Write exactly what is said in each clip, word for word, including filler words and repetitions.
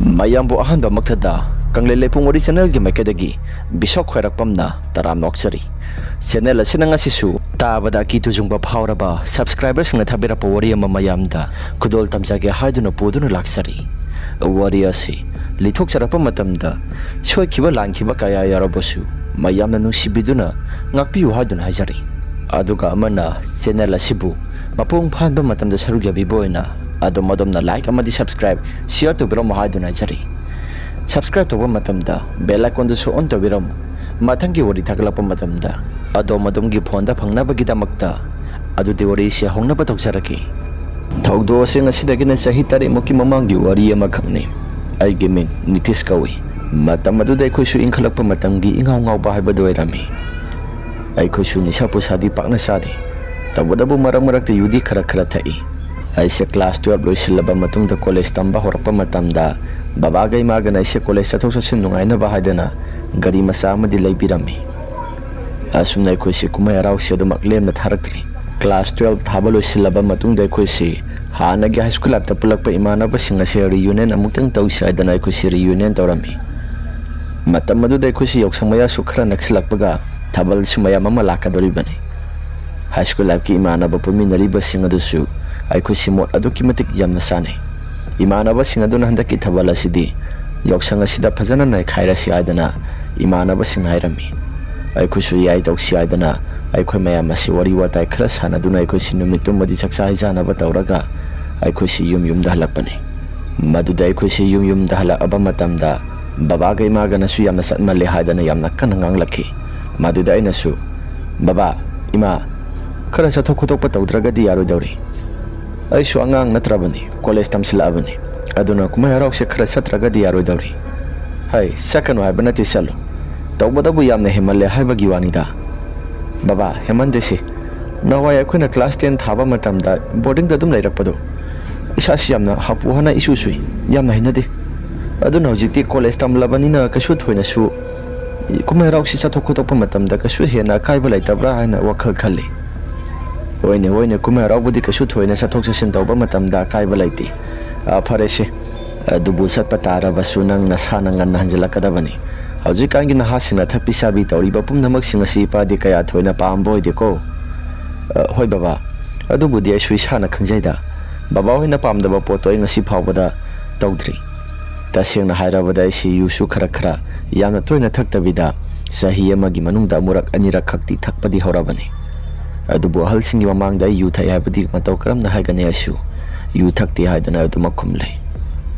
ꯃꯌꯥꯝꯕꯨ ꯑꯍꯥꯟꯕꯃꯛꯇꯗ ꯀꯪꯂꯩ ꯂꯩꯄꯨꯡ ꯋꯥꯔꯤ ꯆꯦꯅꯦꯜꯒꯤ ꯃꯥꯏꯀꯩꯗꯒꯤ ꯕꯤꯁꯣꯛ ꯈ꯭ꯋꯥꯏꯔꯥꯛꯄꯝꯅ ꯇꯔꯥꯝꯅ ꯑꯣꯛꯆꯔꯤ꯫ ꯆꯦꯅꯦꯜ ꯑꯁꯤꯅ ꯉꯁꯤꯁꯨ ꯇꯥꯕꯗ ꯑꯀꯤ ꯇꯨꯖꯨꯡꯕ ꯐꯥꯎꯔꯕ ꯁꯕꯁꯀ꯭ꯔꯥꯏꯕꯔꯁꯤꯡꯅ ꯊꯥꯕꯤꯔꯛꯄ ꯋꯥꯔꯤ ꯑꯃ ꯃꯌꯥꯝꯗ ꯈꯨꯗꯣꯜ ꯇꯝꯖꯒꯦ ꯍꯥꯏꯗꯨꯅ ꯄꯨꯗꯨꯅ ꯂꯥꯛꯆꯔꯤ꯫ ꯋꯥꯔꯤ ꯑꯁꯤ ꯂꯤꯊꯣꯛꯆꯔꯛꯄ ꯃꯇꯝꯗ ꯁꯣꯏꯈꯤꯕ ꯂꯥꯟꯈꯤꯕ ꯀꯌꯥ ꯌꯥꯎꯔꯕꯁꯨ ꯃꯌꯥꯝꯅ ꯅꯨꯡꯁꯤꯕꯤꯗꯨꯅ ꯉꯥꯛꯄꯤꯌꯨ ꯍꯥꯏꯗꯨꯅ ꯍꯥꯏꯖꯔꯤ꯫ ꯑꯗꯨꯒ ꯑꯃꯅ ꯆꯦꯅꯦꯜ ꯑꯁꯤꯕꯨ ꯃꯄꯨꯡ ꯐꯥꯍꯟꯕ ꯃꯇꯝꯗ ꯁꯔꯨꯛ ꯌꯥꯕꯤꯕ ꯑꯣꯏꯅ ꯑꯗꯣꯝ ꯑꯗꯣꯝꯅ ꯂꯥꯏꯛ ꯑꯃꯗꯤ ꯁꯕꯁꯀ꯭ꯔꯥꯏꯕ, ꯁꯤꯌꯔ ꯇꯧꯕꯤꯔꯝꯃꯨ ꯍꯥꯏꯗꯨꯅ ꯍꯥꯏꯖꯔꯤ꯫ ꯁꯕꯁꯀ꯭ꯔꯥꯏꯕ ꯇꯧꯕ ꯃꯇꯝꯗ ꯕꯦꯜ ꯑꯥꯏꯀꯣꯟꯗꯨꯁꯨ ꯑꯣꯟ ꯇꯧꯕꯤꯔꯝꯃꯨ꯫ ꯃꯊꯪꯒꯤ ꯋꯥꯔꯤ ꯊꯥꯒꯠꯂꯛꯄ ꯃꯇꯝꯗ ꯑꯗꯣꯝ ꯑꯗꯣꯝꯒꯤ ꯐꯣꯟꯗ ꯐꯪꯅꯕꯒꯤꯗꯃꯛꯇ꯫ ꯑꯗꯨꯗꯤ ꯋꯥꯔꯤꯁꯤ ꯍꯧꯅꯕ ꯇꯧꯖꯔꯛꯀꯦ꯫ ꯊꯧꯗꯣꯛ ꯑꯁꯤ ꯉꯁꯤꯗꯒꯤꯅ ꯆꯍꯤ ꯇꯔꯦꯠꯃꯨꯛꯀꯤ ꯃꯃꯥꯡꯒꯤ ꯋꯥꯔꯤ ꯑꯃꯈꯛꯅꯤ꯫ ꯑꯩꯒꯤ ꯃꯤꯡ ꯅꯤꯇꯤꯁ ꯀꯧꯏ꯫ ꯃꯇꯝ ꯑꯗꯨꯗ ꯑꯩꯈꯣꯏꯁꯨ ꯏꯟꯈꯠꯂꯛꯄ ꯃꯇꯝꯒꯤ ꯏꯉꯥꯎ ꯉꯥꯎꯕ ꯍꯥꯏꯕꯗꯨ ꯑꯣꯏꯔꯝꯃꯤ꯫ ꯑꯩꯈꯣꯏꯁꯨ ꯅꯤꯁꯥ ꯄꯨꯁꯥꯗꯤ ꯄꯥꯛꯅ ꯆꯥꯗꯦ꯫ ꯇꯧꯕꯇꯕꯨ ꯃꯔꯛ ꯃꯔꯛꯇ ꯌꯨꯗꯤ ꯈꯔ ꯈꯔ ꯊꯛꯏ꯫ ꯑꯩꯁꯦ ꯀ꯭ꯂꯥꯁ ꯇꯨꯌꯦꯜꯞ ꯂꯣꯏꯁꯤꯜꯂꯕ ꯃꯇꯨꯡꯗ ꯀꯣꯂꯦꯖ ꯇꯝꯕ ꯍꯧꯔꯛꯄ ꯃꯇꯝꯗ ꯕꯕꯥꯒ ꯏꯃꯥꯒꯅ ꯑꯩꯁꯦ ꯀꯣꯂꯦꯖ ꯆꯠꯊꯣꯛ ꯆꯠꯁꯤꯟ ꯅꯨꯡꯉꯥꯏꯅꯕ ꯍꯥꯏꯗꯅ ꯒꯥꯔꯤ ꯃꯆꯥ ꯑꯃꯗꯤ ꯂꯩꯕꯤꯔꯝꯃꯤ꯫ ꯑꯁꯨꯝꯅ ꯑꯩꯈꯣꯏꯁꯦ ꯀꯨꯝꯍꯩ ꯍꯔꯥꯎꯁꯦ ꯑꯗꯨꯃꯛ ꯂꯦꯝꯅ ꯊꯥꯔꯛꯇ꯭ꯔꯤ꯫ ꯀ꯭ꯂꯥꯁ ꯇꯨꯌꯦꯜꯞ ꯊꯥꯕ ꯂꯣꯏꯁꯤꯜꯂꯕ ꯃꯇꯨꯡꯗ ꯑꯩꯈꯣꯏꯁꯤ ꯍꯥꯟꯅꯒꯤ ꯍꯥꯏ ꯁ꯭ꯀꯨꯜ ꯂꯥꯏꯐꯇ ꯄꯨꯜꯂꯛꯄ ꯏꯃꯥꯟꯅꯕꯁꯤꯡ ꯑꯁꯦ ꯔꯤꯌꯨꯅꯤꯌꯟ ꯑꯃꯨꯛꯇꯪ ꯇꯧꯁꯤ ꯍꯥꯏꯗꯅ ꯑꯩꯈꯣꯏꯁꯤ ꯔꯤꯌꯨꯅꯤꯌꯟ ꯇꯧꯔꯝꯃꯤ꯫ ꯃꯇꯝ ꯑꯗꯨꯗ ꯑꯩꯈꯣꯏꯁꯤ ꯌꯥꯎꯁꯪ ꯃꯌꯥꯁꯨ ꯈꯔ ꯅꯛꯁꯤꯜꯂꯛꯄꯒ ꯊꯥꯕꯜꯁꯨ ꯃꯌꯥꯝ ꯑꯃ ꯂꯥꯛꯀꯗꯧꯔꯤꯕꯅꯤ꯫ ꯍꯥꯏ ꯁ꯭ꯀꯨꯜ ꯂꯥꯏꯐꯀꯤ ꯏꯃꯥꯟꯅꯕ ꯄꯨꯟꯃꯤꯟꯅꯔꯤꯕꯁꯤꯡ ꯑꯗꯨꯁꯨ ꯑꯩꯈꯣꯏꯁꯤ ꯃꯣꯠ ꯑꯗꯨꯛꯀꯤ ꯃꯇꯤꯛ ꯌꯥꯝꯅ ꯆꯥꯅꯩ꯫ ꯏꯃꯥꯟꯅꯕꯁꯤꯡ ꯑꯗꯨꯅ ꯍꯟꯗꯛꯀꯤ ꯊꯥꯕꯜ ꯑꯁꯤꯗꯤ ꯌꯥꯎꯁꯪ ꯑꯁꯤꯗ ꯐꯖꯅ ꯅꯩꯈꯥꯏꯔꯁꯤ ꯍꯥꯏꯗꯅ ꯏꯃꯥꯟꯅꯕꯁꯤꯡ ꯍꯥꯏꯔꯝꯃꯤ꯫ ꯑꯩꯈꯣꯏꯁꯨ ꯌꯥꯏ, ꯇꯧꯁꯤ ꯍꯥꯏꯗꯅ ꯑꯩꯈꯣꯏ ꯃꯌꯥꯝ ꯑꯁꯤ ꯋꯥꯔꯤ ꯋꯥꯇꯥꯏ ꯈꯔ ꯁꯥꯟꯅꯗꯨꯅ ꯑꯩꯈꯣꯏꯁꯤ ꯅꯨꯃꯤꯠꯇꯨꯃꯗꯤ ꯆꯥꯛꯆꯥ ꯍꯩꯖꯥꯅꯕ ꯇꯧꯔꯒ ꯑꯩꯈꯣꯏꯁꯤ ꯌꯨꯝ ꯌꯨꯝꯗ ꯍꯜꯂꯛꯄꯅꯤ꯫ ꯃꯗꯨꯗ ꯑꯩꯈꯣꯏꯁꯤ ꯌꯨꯝ ꯌꯨꯝꯗ ꯍꯜꯂꯛꯑꯕ ꯃꯇꯝꯗ ꯕꯕꯥꯒ ꯏꯃꯥꯒꯅꯁꯨ ꯌꯥꯝꯅ ꯆꯠꯃꯜꯂꯦ ꯍꯥꯏꯗꯅ ꯌꯥꯝꯅ ꯀꯟꯅ ꯉꯥꯡꯂꯛꯈꯤ꯫ ꯃꯗꯨꯗ ꯑꯩꯅꯁꯨ, "ꯕꯕꯥ, ꯏꯃꯥ, ꯈꯔ ꯆꯠꯊꯣꯛ ꯈꯣꯠꯇꯣꯛꯄ ꯇꯧꯗ꯭ꯔꯒꯗꯤ ꯌꯥꯔꯣꯏꯗꯧꯔꯤ꯫ ꯑꯩꯁꯨ ꯑꯉꯥꯡ ꯅꯠꯇ꯭ꯔꯕꯅꯤ, ꯀꯣꯂꯦꯖ ꯇꯝꯁꯤꯜꯂꯛꯑꯕꯅꯤ꯫ ꯑꯗꯨꯅ ꯀꯨꯝꯍꯩ ꯍꯔꯥꯎꯁꯦ ꯈꯔ ꯆꯠꯇ꯭ꯔꯒꯗꯤ ꯌꯥꯔꯣꯏꯗꯧꯔꯤ꯫" "ꯍꯩ, ꯆꯠꯀꯅꯨ ꯍꯥꯏꯕ ꯅꯠꯇꯦ, ꯆꯠꯂꯨ꯫ ꯇꯧꯕꯇꯕꯨ ꯌꯥꯝꯅ ꯍꯦꯟꯃꯜꯂꯦ ꯍꯥꯏꯕꯒꯤ ꯋꯥꯅꯤꯗ꯫" "ꯕꯕꯥ, ꯍꯦꯟꯃꯟꯗꯦꯁꯦ꯫ ꯅꯍꯥꯟꯋꯥꯏ ꯑꯩꯈꯣꯏꯅ ꯀ꯭ꯂꯥꯁ ꯇꯦꯟ ꯊꯥꯕ ꯃꯇꯝꯗ ꯕꯣꯔꯗꯤꯡꯗ ꯑꯗꯨꯝ ꯂꯩꯔꯛꯄꯗꯣ, ꯏꯁꯥꯁꯤ ꯌꯥꯝꯅ ꯍꯥꯄꯨ ꯍꯥꯅ ꯏꯆꯨ ꯆꯨꯏ, ꯌꯥꯝꯅ ꯍꯩꯅꯗꯦ꯫ ꯑꯗꯨꯅ ꯍꯧꯖꯤꯛꯇꯤ ꯀꯣꯂꯦꯖ ꯇꯝꯂꯕꯅꯤꯅ ꯀꯩꯁꯨ ꯊꯣꯏꯅꯁꯨ ꯀꯨꯝꯍꯩ ꯍꯔꯥꯎꯁꯤ ꯆꯠꯊꯣꯛ ꯈꯣꯠꯇꯣꯛꯄ ꯃꯇꯝꯗ ꯀꯩꯁꯨ ꯍꯦꯟꯅ ꯑꯀꯥꯏꯕ ꯂꯩꯇꯕ꯭ꯔꯥ ꯍꯥꯏꯅ ꯋꯥꯈꯜ ꯈꯜꯂꯤ꯫" "ꯍꯣꯏꯅꯦ, ꯍꯣꯏꯅꯦ, ꯀꯨꯝꯍꯩ ꯍꯔꯥꯎꯕꯨꯗꯤ ꯀꯩꯁꯨ ꯊꯣꯏꯅ ꯆꯠꯊꯣꯛ ꯆꯠꯁꯤꯟ ꯇꯧꯕ ꯃꯇꯝꯗ ꯑꯀꯥꯏꯕ ꯂꯩꯇꯦ꯫ ꯑ, ꯐꯔꯦꯁꯦ, ꯑꯗꯨꯕꯨ ꯆꯠꯄ ꯇꯥꯔꯕꯁꯨ ꯅꯪ ꯅꯁꯥꯅ ꯉꯟꯅ ꯍꯟꯖꯤꯜꯂꯛꯀꯗꯕꯅꯤ꯫ ꯍꯧꯖꯤꯛꯀꯥꯟꯒꯤ ꯅꯍꯥꯁꯤꯡꯅ ꯊꯛꯄꯤ ꯆꯥꯕꯤ ꯇꯧꯔꯤꯕ ꯄꯨꯝꯅꯃꯛꯁꯤꯡ ꯑꯁꯤ ꯏꯄꯥꯗꯤ ꯀꯌꯥ ꯊꯣꯏꯅ ꯄꯥꯝꯕ ꯑꯣꯏꯗꯦꯀꯣ꯫ "ꯑ, ꯍꯣꯏ ꯕꯕꯥ, ꯑꯗꯨꯕꯨꯗꯤ ꯑꯩꯁꯨ ꯏꯁꯥꯅ ꯈꯪꯖꯩꯗ꯫ ꯕꯕꯥ ꯍꯣꯏꯅ ꯄꯥꯝꯗꯕ ꯄꯣꯠꯇꯣ ꯑꯩ ꯉꯁꯤ ꯐꯥꯎꯕꯗ ꯇꯧꯗ꯭ꯔꯤ꯫ ꯇꯁꯦꯡꯅ ꯍꯥꯏꯔꯕꯗ ꯑꯩꯁꯤ ꯌꯨꯁꯨ ꯈꯔ ꯈꯔ, ꯌꯥꯝꯅ ꯇꯣꯏꯅ ꯊꯛꯇꯕꯤꯗ, ꯆꯍꯤ ꯑꯃꯒꯤ ꯃꯅꯨꯡꯗ ꯑꯃꯨꯔꯛ ꯑꯅꯤꯔꯛ ꯈꯛꯇꯤ ꯊꯛꯄꯗꯤ ꯍꯧꯔꯕꯅꯤ꯫ ꯑꯗꯨꯕꯨ ꯑꯍꯜꯁꯤꯡꯒꯤ ꯃꯃꯥꯡꯗ ꯑꯩ ꯌꯨ ꯊꯛꯏ ꯍꯥꯏꯕꯗꯤ ꯃꯇꯧ ꯀꯔꯝꯅ ꯍꯥꯏꯒꯅꯤ? ꯑꯩꯁꯨ ꯌꯨ ꯊꯛꯇꯦ" ꯍꯥꯏꯗꯨꯅ ꯑꯗꯨꯃꯛ ꯈꯨꯝꯂꯦ꯫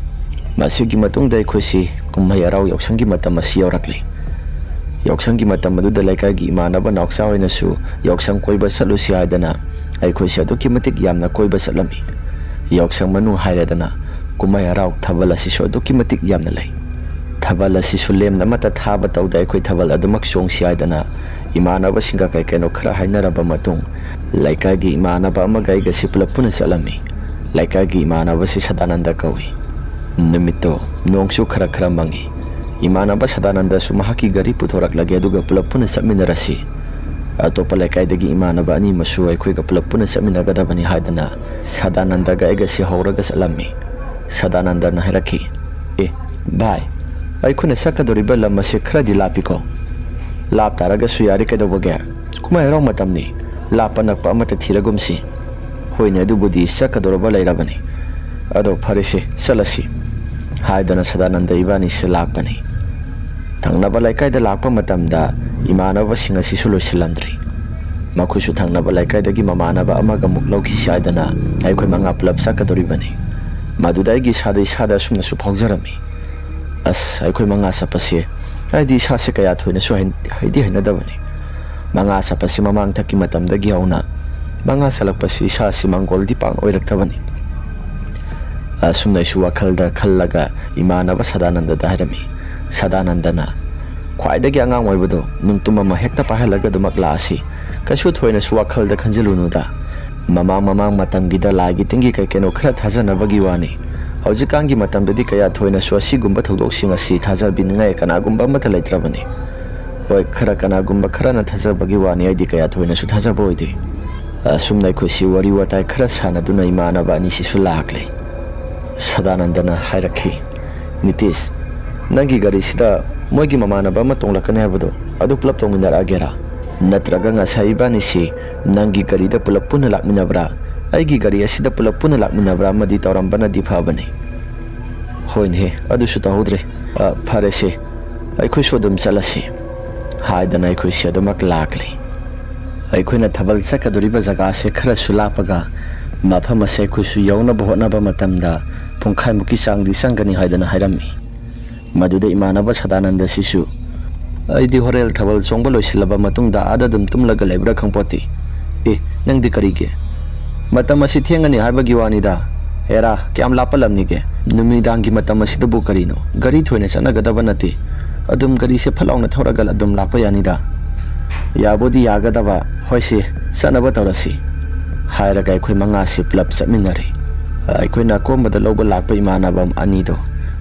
ꯃꯁꯤꯒꯤ ꯃꯇꯨꯡꯗ ꯑꯩꯈꯣꯏꯁꯤ ꯀꯨꯝꯍꯩ ꯍꯔꯥꯎ ꯌꯥꯎꯁꯪꯒꯤ ꯃꯇꯝ ꯑꯁꯤ ꯌꯧꯔꯛꯂꯦ꯫ ꯌꯥꯎꯁꯪꯒꯤ ꯃꯇꯝ ꯑꯗꯨꯗ ꯂꯩꯀꯥꯏꯒꯤ ꯏꯃꯥꯟꯅꯕ ꯅꯥꯎꯆꯥ ꯍꯣꯏꯅꯁꯨ ꯌꯥꯎꯁꯪ ꯀꯣꯏꯕ ꯆꯠꯂꯨꯁꯤ ꯍꯥꯏꯗꯅ ꯑꯩꯈꯣꯏꯁꯦ ꯑꯗꯨꯛꯀꯤ ꯃꯇꯤꯛ ꯌꯥꯝꯅ ꯀꯣꯏꯕ ꯆꯠꯂꯝꯃꯤ꯫ ꯌꯥꯎꯁꯪ ꯃꯅꯨꯡ ꯍꯥꯏꯔꯦꯗꯅ, ꯀꯨꯝꯍꯩ ꯍꯔꯥꯎ ꯊꯥꯕꯜ ꯑꯁꯤꯁꯨ ꯑꯗꯨꯛꯀꯤ ꯃꯇꯤꯛ ꯌꯥꯝꯅ ꯂꯩ꯫ ꯊꯥꯕꯜ ꯑꯁꯤꯁꯨ ꯂꯦꯝꯅ ꯑꯃꯠꯇ ꯊꯥꯕ ꯇꯧꯗ, ꯑꯩꯈꯣꯏ ꯊꯥꯕꯜ ꯑꯗꯨꯃꯛ ꯆꯣꯡꯁꯤ ꯍꯥꯏꯗꯅ ꯏꯃꯥꯟꯅꯕꯁꯤꯡꯒ ꯀꯩ ꯀꯩꯅꯣ ꯈꯔ ꯍꯥꯏꯅꯔꯕ ꯃꯇꯨꯡ, ꯂꯩꯀꯥꯏꯒꯤ ꯏꯃꯥꯟꯅꯕ ꯑꯃꯒ ꯑꯩꯒꯁꯤ ꯄꯨꯂꯞ ꯄꯨꯟꯅ ꯆꯠꯂꯝꯃꯤ꯫ ꯂꯩꯀꯥꯏꯒꯤ ꯏꯃꯥꯟꯅꯕꯁꯤ ꯁꯗꯥꯅꯟꯗ ꯀꯧꯏ꯫ ꯅꯨꯃꯤꯠꯇꯣ ꯅꯣꯡꯁꯨ ꯈꯔ ꯈꯔ ꯃꯪꯉꯤ꯫ ꯏꯃꯥꯟꯅꯕ ꯁꯗꯥꯅꯟꯗꯁꯨ ꯃꯍꯥꯛꯀꯤ ꯒꯥꯔꯤ ꯄꯨꯊꯣꯔꯛꯂꯒꯦ, ꯑꯗꯨꯒ ꯄꯨꯂꯞ ꯄꯨꯟꯅ ꯆꯠꯃꯤꯟꯅꯔꯁꯤ꯫ ꯑꯇꯣꯞꯄ ꯂꯩꯀꯥꯏꯗꯒꯤ ꯏꯃꯥꯟꯅꯕ ꯑꯅꯤ ꯑꯃꯁꯨ ꯑꯩꯈꯣꯏꯒ ꯄꯨꯂꯞ ꯄꯨꯟꯅ ꯆꯠꯃꯤꯟꯅꯒꯗꯕꯅꯤ ꯍꯥꯏꯗꯅ ꯁꯗꯥꯅꯟꯗꯒ ꯑꯩꯒꯁꯤ ꯍꯧꯔꯒ ꯆꯠꯂꯝꯃꯤ꯫ ꯁꯗꯥꯅꯟꯗꯅ ꯍꯥꯏꯔꯛꯈꯤ, "ꯑꯦ, ꯚꯥꯏ, ꯑꯩꯈꯣꯏꯅ ꯆꯠꯀꯗꯧꯔꯤꯕ ꯂꯝ ꯑꯁꯤ ꯈꯔꯗꯤ ꯂꯥꯞꯄꯤꯀꯣ꯫ ꯂꯥꯞ ꯇꯥꯔꯒꯁꯨ ꯌꯥꯔꯦ, ꯀꯩꯗꯧꯕꯒꯦ? ꯀꯨꯝꯍꯩ ꯍꯔꯥꯎ ꯃꯇꯝꯅꯤ, ꯂꯥꯞꯄ ꯅꯛꯄ ꯑꯃꯠꯇ ꯊꯤꯔꯒꯨꯝꯁꯤ꯫" "ꯍꯣꯏꯅꯦ, ꯑꯗꯨꯕꯨꯗꯤ ꯆꯠꯀꯗꯧꯔꯕ ꯂꯩꯔꯕꯅꯤ꯫ ꯑꯗꯣ ꯐꯔꯦꯁꯦ, ꯆꯠꯂꯁꯤ" ꯍꯥꯏꯗꯨꯅ ꯁꯗꯥꯅꯟꯗ ꯏꯕꯥꯅꯤꯁꯦ ꯂꯥꯛꯄꯅꯤ꯫ ꯊꯪꯅꯕ ꯂꯩꯀꯥꯏꯗ ꯂꯥꯛꯄ ꯃꯇꯝꯗ ꯏꯃꯥꯟꯅꯕꯁꯤꯡ ꯑꯁꯤꯁꯨ ꯂꯣꯏꯁꯤꯜꯂꯝꯗ꯭ꯔꯤ꯫ ꯃꯈꯣꯏꯁꯨ ꯊꯪꯅꯕ ꯂꯩꯀꯥꯏꯗꯒꯤ ꯃꯃꯥꯟꯅꯕ ꯑꯃꯒ ꯑꯃꯨꯛ ꯂꯧꯈꯤꯁꯤ ꯍꯥꯏꯗꯅ ꯑꯩꯈꯣꯏ ꯃꯉꯥ ꯄꯨꯂꯞ ꯆꯠꯀꯗꯧꯔꯤꯕꯅꯤ꯫ ꯃꯗꯨꯗ ꯑꯩꯒꯤ ꯏꯁꯥꯗ ꯏꯁꯥꯗ ꯑꯁꯨꯝꯅꯁꯨ ꯐꯥꯎꯖꯔꯝꯃꯤ, "ꯑꯁ, ꯑꯩꯈꯣꯏ ꯃꯉꯥ ꯆꯠꯄꯁꯦ ꯑꯩꯗꯤ ꯏꯁꯥꯁꯦ ꯀꯌꯥ ꯊꯣꯏꯅꯁꯨ ꯍꯩ-, ꯍꯩꯗꯤ ꯍꯩꯅꯗꯕꯅꯤ꯫ ꯃꯉꯥ ꯆꯠꯄꯁꯤ ꯃꯃꯥꯡꯊꯛꯀꯤ ꯃꯇꯝꯗꯒꯤ ꯍꯧꯅ ꯃꯉꯥ ꯆꯠꯂꯛꯄꯁꯤ ꯏꯁꯥꯁꯤ ꯃꯥꯡꯒꯣꯜꯗꯤ ꯄꯥꯛꯅ ꯑꯣꯏꯔꯛꯇꯕꯅꯤ꯫" ꯑꯁꯨꯝꯅ ꯑꯩꯁꯨ ꯋꯥꯈꯜꯗ ꯈꯜꯂꯒ ꯏꯃꯥꯟꯅꯕ ꯁꯗꯥꯅꯟꯗꯗ ꯍꯥꯏꯔꯝꯃꯤ꯫ ꯁꯗꯥꯅꯟꯗꯅ, "ꯈ꯭ꯋꯥꯏꯗꯒꯤ ꯑꯉꯥꯡ ꯑꯣꯏꯕꯗꯣ ꯅꯨꯡꯇꯨꯝ ꯑꯃ ꯍꯦꯛꯇ ꯄꯥꯏꯍꯜꯂꯒ ꯑꯗꯨꯃꯛ ꯂꯥꯛꯑꯁꯤ꯫ ꯀꯩꯁꯨ ꯊꯣꯏꯅꯁꯨ ꯋꯥꯈꯜꯗ ꯈꯟꯖꯤꯜꯂꯨꯅꯨꯗ꯫ ꯃꯃꯥꯡ ꯃꯃꯥꯡ ꯃꯇꯝꯒꯤꯗ ꯂꯥꯏꯒꯤ ꯇꯤꯟꯒꯤ ꯀꯩ ꯀꯩꯅꯣ ꯈꯔ ꯊꯥꯖꯅꯕꯒꯤ ꯋꯥꯅꯤ꯫ ꯍꯧꯖꯤꯛꯀꯥꯟꯒꯤ ꯃꯇꯝꯗꯗꯤ ꯀꯌꯥ ꯊꯣꯏꯅꯁꯨ ꯑꯁꯤꯒꯨꯝꯕ ꯊꯧꯗꯣꯛꯁꯤꯡ ꯑꯁꯤ ꯊꯥꯖꯕꯤꯅꯤꯡꯉꯥꯏ ꯀꯅꯥꯒꯨꯝꯕ ꯑꯃꯠꯇ ꯂꯩꯇ꯭ꯔꯕꯅꯤ꯫ ꯍꯣꯏ, ꯈꯔ ꯀꯅꯥꯒꯨꯝꯕ ꯈꯔꯅ ꯊꯥꯖꯕꯒꯤ ꯋꯥꯅꯤ, ꯑꯩꯗꯤ ꯀꯌꯥ ꯊꯣꯏꯅꯁꯨ ꯊꯥꯖꯕ ꯑꯣꯏꯗꯦ꯫" ꯑꯁꯨꯝꯅ ꯑꯩꯈꯣꯏꯁꯤ ꯋꯥꯔꯤ ꯋꯥꯇꯥꯏ ꯈꯔ ꯁꯥꯟꯅꯗꯨꯅ ꯏꯃꯥꯟꯅꯕ ꯑꯅꯤꯁꯤꯁꯨ ꯂꯥꯛꯂꯦ꯫ ꯁꯗꯥꯅꯟꯗꯅ ꯍꯥꯏꯔꯛꯈꯤ, "ꯅꯤꯇꯤꯁ, ꯅꯪꯒꯤ ꯒꯥꯔꯤꯁꯤꯗ ꯃꯣꯏꯒꯤ ꯃꯃꯥꯟꯅꯕ ꯑꯃ ꯇꯣꯡꯂꯛꯀꯅꯤ ꯍꯥꯏꯕꯗꯣ, ꯑꯗꯨ ꯄꯨꯂꯞ ꯇꯣꯡꯃꯤꯟꯅꯔꯛꯑꯒꯦꯔꯥ? ꯅꯠꯇ꯭ꯔꯒ ꯉꯁꯥꯏ ꯏꯕꯥꯅꯤꯁꯤ ꯅꯪꯒꯤ ꯒꯥꯔꯤꯗ ꯄꯨꯂꯞ ꯄꯨꯟꯅ ꯂꯥꯛꯃꯤꯟꯅꯕ꯭ꯔꯥ, ꯑꯩꯒꯤ ꯒꯥꯔꯤ ꯑꯁꯤꯗ ꯄꯨꯂꯞ ꯄꯨꯟꯅ ꯂꯥꯛꯃꯤꯟꯅꯕ꯭ꯔꯥ ꯑꯃꯗꯤ ꯇꯧꯔꯝꯕꯅꯗꯤ ꯐꯕꯅꯤ"꯫ "ꯍꯣꯏꯅꯦꯍꯦ, ꯑꯗꯨꯁꯨ ꯇꯧꯍꯧꯗ꯭ꯔꯦ꯫ ꯑ, ꯐꯔꯦꯁꯦ, ꯑꯩꯈꯣꯏꯁꯨ ꯑꯗꯨꯝ ꯆꯠꯂꯁꯤ" ꯍꯥꯏꯗꯅ ꯑꯩꯈꯣꯏꯁꯦ ꯑꯗꯨꯃꯛ ꯂꯥꯛꯂꯦ꯫ ꯑꯩꯈꯣꯏꯅ ꯊꯥꯕꯜ ꯆꯠꯀꯗꯧꯔꯤꯕ ꯖꯒꯥꯁꯦ ꯈꯔꯁꯨ ꯂꯥꯞꯄꯒ, ꯃꯐꯝ ꯑꯁꯦ ꯑꯩꯈꯣꯏꯁꯨ ꯌꯧꯅꯕ ꯍꯣꯠꯅꯕ ꯃꯇꯝꯗ ꯄꯨꯡꯈꯥꯏꯃꯨꯛꯀꯤ ꯆꯥꯡꯗꯤ ꯆꯪꯒꯅꯤ ꯍꯥꯏꯗꯅ ꯍꯥꯏꯔꯝꯃꯤ꯫ ꯃꯗꯨꯗ ꯏꯃꯥꯟꯅꯕ ꯁꯗꯥꯅꯟꯗꯁꯤꯁꯨ, "ꯑꯩꯗꯤ ꯍꯣꯔꯦꯟ ꯊꯥꯕꯜ ꯆꯣꯡꯕ ꯂꯣꯏꯁꯤꯜꯂꯕ ꯃꯇꯨꯡꯗ ꯑꯥꯗ ꯑꯗꯨꯝ ꯇꯨꯝꯂꯒ ꯂꯩꯕ꯭ꯔꯥ ꯈꯪꯄꯣꯠꯇꯦ꯫ ꯑꯦ, ꯅꯪꯗꯤ ꯀꯔꯤꯒꯤ? ꯃꯇꯝ ꯑꯁꯤ ꯊꯦꯡꯉꯅꯤ ꯍꯥꯏꯕꯒꯤ ꯋꯥꯅꯤꯗ꯫ ꯍꯦꯔꯥ, ꯀꯌꯥꯝ ꯂꯥꯞꯄ ꯂꯝꯅꯤꯒꯦ? ꯅꯨꯃꯤꯗꯥꯡꯒꯤ ꯃꯇꯝ ꯑꯁꯤꯗꯕꯨ ꯀꯔꯤꯅꯣ? ꯒꯥꯔꯤ ꯊꯣꯏꯅ ꯆꯠꯅꯒꯗꯕ ꯅꯠꯇꯦ꯫ ꯑꯗꯨꯝ ꯒꯥꯔꯤꯁꯦ ꯐꯠ ꯂꯥꯎꯅ ꯊꯧꯔꯒ ꯑꯗꯨꯝ ꯂꯥꯛꯄ ꯌꯥꯅꯤꯗ"꯫ "ꯌꯥꯕꯨꯗꯤ ꯌꯥꯒꯗꯕ꯫ ꯍꯣꯏꯁꯦ, ꯆꯠꯅꯕ ꯇꯧꯔꯁꯤ" ꯍꯥꯏꯔꯒ ꯑꯩꯈꯣꯏ ꯃꯉꯥꯁꯤ ꯄꯨꯂꯞ ꯆꯠꯃꯤꯟꯅꯔꯦ꯫ ꯑꯩꯈꯣꯏꯅ ꯑꯀꯣꯝꯕꯗ ꯂꯧꯕ ꯂꯥꯛꯄ ꯏꯃꯥꯟꯅꯕ ꯑꯅꯤꯗꯣ,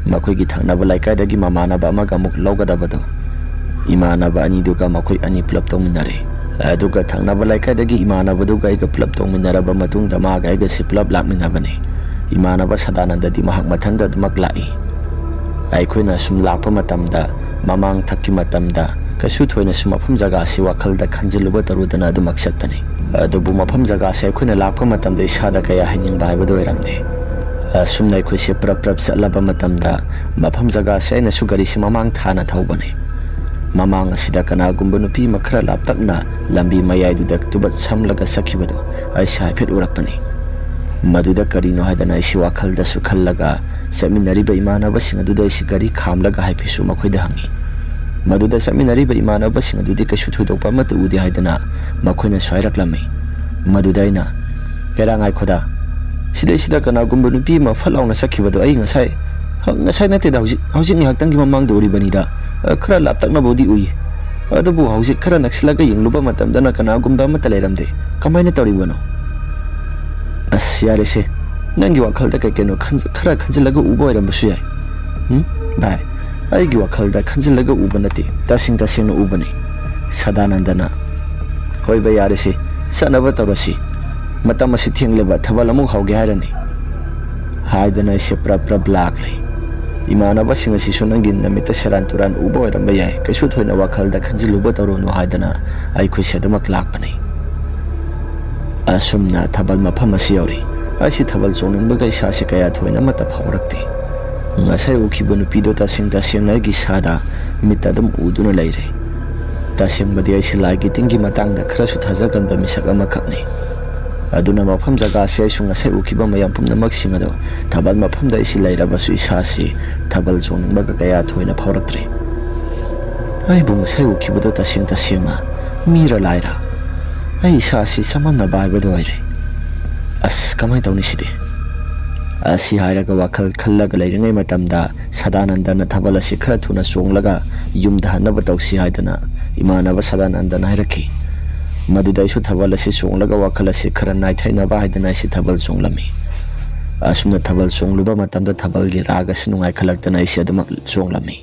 ꯃꯈꯣꯏꯒꯤ ꯊꯪꯅꯕ ꯂꯩꯀꯥꯏꯗꯒꯤ ꯃꯃꯥꯟꯅꯕ ꯑꯃꯒ ꯑꯃꯨꯛ ꯂꯧꯒꯗꯕꯗꯣ, ꯏꯃꯥꯟꯅꯕ ꯑꯅꯤꯗꯨꯒ ꯃꯈꯣꯏ ꯑꯅꯤ ꯄꯨꯂꯞ ꯇꯣꯡꯃꯤꯟꯅꯔꯦ꯫ ꯑꯗꯨꯒ ꯊꯪꯅꯕ ꯂꯩꯀꯥꯏꯗꯒꯤ ꯏꯃꯥꯟꯅꯕꯗꯨꯒ ꯑꯩꯒ ꯄꯨꯂꯞ ꯇꯣꯡꯃꯤꯟꯅꯔꯕ ꯃꯇꯨꯡꯗ ꯃꯥꯒ ꯑꯩꯒꯁꯤ ꯄꯨꯂꯞ ꯂꯥꯛꯃꯤꯟꯅꯕꯅꯤ꯫ ꯏꯃꯥꯟꯅꯕ ꯁꯗꯥꯅꯟꯗꯗꯤ ꯃꯍꯥꯛ ꯃꯊꯟꯇ ꯑꯗꯨꯃꯛ ꯂꯥꯛꯏ꯫ ꯑꯩꯈꯣꯏꯅ ꯁꯨꯝ ꯂꯥꯛꯄ ꯃꯇꯝꯗ, ꯃꯃꯥꯡ ꯊꯛꯀꯤ ꯃꯇꯝꯗ ꯀꯩꯁꯨ ꯊꯣꯏꯅꯁꯨ ꯃꯐꯝ ꯖꯒꯥꯁꯤ ꯋꯥꯈꯜꯗ ꯈꯟꯖꯤꯜꯂꯨꯕ ꯇꯧꯔꯨꯗꯅ ꯑꯗꯨꯃꯛ ꯆꯠꯄꯅꯤ꯫ ꯑꯗꯨꯕꯨ ꯃꯐꯝ ꯖꯒꯥꯁꯤ ꯑꯩꯈꯣꯏꯅ ꯂꯥꯛꯄ ꯃꯇꯝꯗ ꯏꯁꯥꯗ ꯀꯌꯥ ꯍꯩꯅꯤꯡꯕ ꯍꯥꯏꯕꯗꯨ ꯑꯣꯏꯔꯝꯗꯦ꯫ ꯑꯁꯨꯝꯅ ꯑꯩꯈꯣꯏꯁꯦ ꯄ꯭ꯔꯞ ꯄ꯭ꯔꯞ ꯆꯠꯂꯕ ꯃꯇꯝꯗ, ꯃꯐꯝ ꯖꯒꯥꯁꯤ ꯑꯩꯅꯁꯨ ꯒꯥꯔꯤꯁꯤ ꯃꯃꯥꯡ ꯊꯥꯅ ꯊꯧꯕꯅꯤ꯫ ꯃꯃꯥꯡ ꯑꯁꯤꯗ ꯀꯅꯥꯒꯨꯝꯕ ꯅꯨꯄꯤ ꯑꯃ ꯈꯔ ꯂꯥꯞꯇꯛꯅ ꯂꯝꯕꯤ ꯃꯌꯥꯏꯗꯨꯗ ꯇꯨꯕꯠ ꯁꯝꯂꯒ ꯆꯠꯈꯤꯕꯗꯨ ꯑꯩꯁꯦ ꯍꯥꯏꯐꯦꯠ ꯎꯔꯛꯄꯅꯤ꯫ ꯃꯗꯨꯗ ꯀꯔꯤꯅꯣ ꯍꯥꯏꯗꯅ ꯑꯩꯁꯤ ꯋꯥꯈꯜꯗꯁꯨ ꯈꯜꯂꯒ, ꯆꯠꯃꯤꯟꯅꯔꯤꯕ ꯏꯃꯥꯟꯅꯕꯁꯤꯡ ꯑꯗꯨꯗ ꯑꯩꯁꯤ ꯒꯥꯔꯤ ꯈꯥꯝꯂꯒ ꯍꯥꯏꯐꯦꯠꯁꯨ ꯃꯈꯣꯏꯗ ꯍꯪꯉꯤ꯫ ꯃꯗꯨꯗ ꯆꯠꯃꯤꯟꯅꯔꯤꯕ ꯏꯃꯥꯟꯅꯕꯁꯤꯡ ꯑꯗꯨꯗꯤ ꯀꯩꯁꯨ ꯊꯣꯏꯗꯣꯛꯄ ꯑꯃꯠꯇ ꯎꯗꯦ ꯍꯥꯏꯗꯅ ꯃꯈꯣꯏꯅꯁꯨ ꯍꯥꯏꯔꯛꯂꯝꯃꯤ꯫ ꯃꯗꯨꯗ ꯑꯩꯅ, "ꯍꯦꯔꯥ, ꯉꯥꯏꯈꯣꯗ, ꯁꯤꯗꯩꯁꯤꯗ ꯀꯅꯥꯒꯨꯝꯕ ꯅꯨꯄꯤ ꯑꯃ ꯐꯠ ꯂꯥꯎꯅ ꯆꯠꯈꯤꯕꯗꯣ ꯑꯩ ꯉꯁꯥꯏ, ꯉꯁꯥꯏ ꯅꯠꯇꯦꯗ, ꯍꯧꯖꯤꯛ, ꯍꯧꯖꯤꯛ ꯉꯥꯏꯍꯥꯛꯇꯪꯒꯤ ꯃꯃꯥꯡꯗ ꯎꯔꯤꯕꯅꯤꯗ꯫ ꯈꯔ ꯂꯥꯞꯇꯛꯅꯕꯨꯗꯤ ꯎꯏ, ꯑꯗꯨꯕꯨ ꯍꯧꯖꯤꯛ ꯈꯔ ꯅꯛꯁꯤꯜꯂꯒ ꯌꯦꯡꯂꯨꯕ ꯃꯇꯝꯗꯅ ꯀꯅꯥꯒꯨꯝꯕ ꯑꯃꯠꯇ ꯂꯩꯔꯝꯗꯦ꯫ ꯀꯃꯥꯏꯅ ꯇꯧꯔꯤꯕꯅꯣ?" "ꯑꯁ, ꯌꯥꯔꯦꯁꯦ, ꯅꯪꯒꯤ ꯋꯥꯈꯜꯗ ꯀꯩ ꯀꯩꯅꯣ ꯈꯟꯖ-, ꯈꯔ ꯈꯟꯖꯤꯜꯂꯒ ꯎꯕ ꯑꯣꯏꯔꯝꯕꯁꯨ ꯌꯥꯏ"꯫ "ꯎꯝ, ꯚꯥꯏ, ꯑꯩꯒꯤ ꯋꯥꯈꯜꯗ ꯈꯟꯖꯤꯜꯂꯒ ꯎꯕ ꯅꯠꯇꯦ, ꯇꯁꯦꯡ ꯇꯁꯦꯡꯅ ꯎꯕꯅꯤ"꯫ ꯁꯗꯥꯅꯟꯗꯅ, "ꯍꯣꯏ ꯚꯥꯏ, ꯌꯥꯔꯦꯁꯦ, ꯆꯠꯅꯕ ꯇꯧꯔꯁꯤ꯫ ꯃꯇꯝ ꯑꯁꯤ ꯊꯦꯡꯂꯦꯕ, ꯊꯥꯕꯜ ꯑꯃꯨꯛ ꯍꯧꯒꯦ ꯍꯥꯏꯔꯅꯤ"꯫ ꯍꯥꯏꯗꯅ ꯑꯩꯁꯦ ꯄ꯭ꯔꯞ ꯄ꯭ꯔꯞ ꯂꯥꯛꯂꯦ꯫ ꯏꯃꯥꯟꯅꯕꯁꯤꯡ ꯑꯁꯤꯁꯨ ꯅꯪꯒꯤ ꯅꯃꯤꯠꯇ ꯁꯦꯔꯥꯟ ꯇꯨꯔꯥꯟ ꯎꯕ ꯑꯣꯏꯔꯝꯕ ꯌꯥꯏ, ꯀꯩꯁꯨ ꯊꯣꯏꯅ ꯋꯥꯈꯜꯗ ꯈꯟꯖꯤꯜꯂꯨꯕ ꯇꯧꯔꯨꯅꯨ ꯍꯥꯏꯗꯅ ꯑꯩꯈꯣꯏꯁꯦ ꯑꯗꯨꯃꯛ ꯂꯥꯛꯄꯅꯤ꯫ ꯑꯁꯨꯝꯅ ꯊꯥꯕꯜ ꯃꯐꯝ ꯑꯁꯤ ꯌꯧꯔꯦ꯫ ꯑꯩꯁꯤ ꯊꯥꯕꯜ ꯆꯣꯡꯅꯤꯡꯕꯒ ꯏꯁꯥꯁꯦ ꯀꯌꯥ ꯊꯣꯏꯅ ꯑꯃꯠꯇ ꯐꯥꯎꯔꯛꯇꯦ꯫ ꯉꯁꯥꯏ ꯎꯈꯤꯕ ꯅꯨꯄꯤꯗꯣ ꯇꯁꯦꯡ ꯇꯁꯦꯡꯅ ꯑꯩꯒꯤ ꯏꯁꯥꯗ ꯃꯤꯠꯇ ꯑꯗꯨꯝ ꯎꯗꯨꯅ ꯂꯩꯔꯦ꯫ ꯇꯁꯦꯡꯕꯗꯤ ꯑꯩꯁꯤ ꯂꯥꯏꯒꯤ ꯇꯤꯟꯒꯤ ꯃꯇꯥꯡꯗ ꯈꯔꯁꯨ ꯊꯥꯖꯒꯟꯕ ꯃꯤꯁꯛ ꯑꯃꯈꯛꯅꯤ꯫ ꯑꯗꯨꯅ ꯃꯐꯝ ꯖꯒꯥꯁꯦ ꯑꯩꯁꯨ ꯉꯁꯥꯏ ꯎꯈꯤꯕ ꯃꯌꯥꯝ ꯄꯨꯝꯅꯃꯛꯁꯤꯡ ꯑꯗꯣ ꯊꯥꯕꯜ ꯃꯐꯝꯗ ꯑꯩꯁꯤ ꯂꯩꯔꯕꯁꯨ ꯏꯁꯥꯁꯤ ꯊꯥꯕꯜ ꯆꯣꯡꯅꯤꯡꯕꯒ ꯀꯌꯥ ꯊꯣꯏꯅ ꯐꯥꯎꯔꯛꯇ꯭ꯔꯦ꯫ ꯑꯩꯕꯨ ꯉꯁꯥꯏ ꯎꯈꯤꯕꯗꯣ ꯇꯁꯦꯡ ꯇꯁꯦꯡꯅ ꯃꯤꯔ ꯂꯥꯏꯔ? ꯑꯩ ꯏꯁꯥꯁꯤ ꯆꯃꯝꯅꯕ ꯍꯥꯏꯕꯗꯨ ꯑꯣꯏꯔꯦ꯫ ꯑꯁ, ꯀꯃꯥꯏꯅ ꯇꯧꯅꯤ ꯁꯤꯗꯤ? ꯑꯁꯤ ꯍꯥꯏꯔꯒ ꯋꯥꯈꯜ ꯈꯜꯂꯒ ꯂꯩꯔꯤꯉꯩ ꯃꯇꯝꯗ ꯁꯗꯥꯅꯟꯗꯅ ꯊꯥꯕꯜ ꯑꯁꯤ ꯈꯔ ꯊꯨꯅ ꯆꯣꯡꯂꯒ ꯌꯨꯝꯗ ꯍꯟꯅꯕ ꯇꯧꯁꯤ ꯍꯥꯏꯗꯅ ꯏꯃꯥꯟꯅꯕ ꯁꯗꯥꯅꯟꯗꯅ ꯍꯥꯏꯔꯛꯈꯤ꯫ ꯃꯗꯨꯗ ꯑꯩꯁꯨ ꯊꯥꯕꯜ ꯑꯁꯤ ꯆꯣꯡꯂꯒ ꯋꯥꯈꯜ ꯑꯁꯤ ꯈꯔ ꯅꯥꯏꯊꯩꯅꯕ ꯍꯥꯏꯗꯅ ꯑꯩꯁꯤ ꯊꯥꯕꯜ ꯆꯣꯡꯂꯝꯃꯤ꯫ ꯑꯁꯨꯝꯅ ꯊꯥꯕꯜ ꯆꯣꯡꯂꯨꯕ ꯃꯇꯝꯗ ꯊꯥꯕꯜꯒꯤ ꯔꯥꯒ ꯑꯁꯤ ꯅꯨꯡꯉꯥꯏꯈꯠꯂꯛꯇꯅ ꯑꯩꯁꯤ ꯑꯗꯨꯃꯛ ꯆꯣꯡꯂꯝꯃꯤ꯫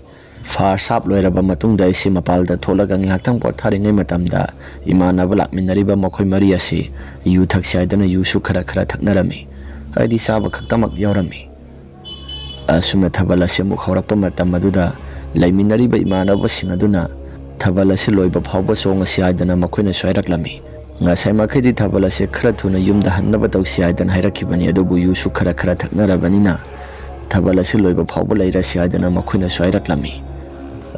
ꯐꯥꯔꯁ ꯍꯥꯞ ꯂꯣꯏꯔꯕ ꯃꯇꯨꯡꯗ ꯑꯩꯁꯤ ꯃꯄꯥꯜꯗ ꯊꯣꯛꯂꯒ ꯉꯥꯏꯍꯥꯛꯇꯪ ꯄꯣꯊꯥꯔꯤꯉꯩ ꯃꯇꯝꯗ ꯏꯃꯥꯟꯅꯕ ꯂꯥꯛꯃꯤꯟꯅꯔꯤꯕ ꯃꯈꯣꯏ ꯃꯔꯤ ꯑꯁꯤ ꯌꯨ ꯊꯛꯁꯤ ꯍꯥꯏꯗꯨꯅ ꯌꯨꯁꯨ ꯈꯔ ꯈꯔ ꯊꯛꯅꯔꯝꯃꯤ꯫ ꯍꯥꯏꯗꯤ ꯆꯥꯕ ꯈꯛꯇꯃꯛ ꯌꯥꯎꯔꯝꯃꯤ꯫ ꯑꯁꯨꯝꯅ ꯊꯥꯕꯜ ꯑꯁꯤ ꯑꯃꯨꯛ ꯍꯧꯔꯛꯄ ꯃꯇꯝ ꯑꯗꯨꯗ ꯂꯩꯃꯤꯟꯅꯔꯤꯕ ꯏꯃꯥꯟꯅꯕꯁꯤꯡ ꯑꯗꯨꯅ ꯊꯥꯕꯜ ꯑꯁꯤ ꯂꯣꯏꯕ ꯐꯥꯎꯕ ꯆꯣꯡꯉꯁꯤ ꯍꯥꯏꯗꯅ ꯃꯈꯣꯏꯅꯁꯨ ꯍꯥꯏꯔꯛꯂꯝꯃꯤ꯫ ꯉꯁꯥꯏ ꯃꯈꯩꯗꯤ ꯊꯥꯕꯜ ꯑꯁꯤ ꯈꯔ ꯊꯨꯅ ꯌꯨꯝꯗ ꯍꯟꯅꯕ ꯇꯧꯁꯤ ꯍꯥꯏꯗꯅ ꯍꯥꯏꯔꯛꯈꯤꯕꯅꯤ, ꯑꯗꯨꯕꯨ ꯌꯨꯁꯨ ꯈꯔ ꯈꯔ ꯊꯛꯅꯔꯕꯅꯤꯅ ꯊꯥꯕꯜ ꯑꯁꯤ ꯂꯣꯏꯕ ꯐꯥꯎꯕ ꯂꯩꯔꯁꯤ ꯍꯥꯏꯗꯅ ꯃꯈꯣꯏꯅꯁꯨ ꯍꯥꯏꯔꯛꯂꯝꯃꯤ꯫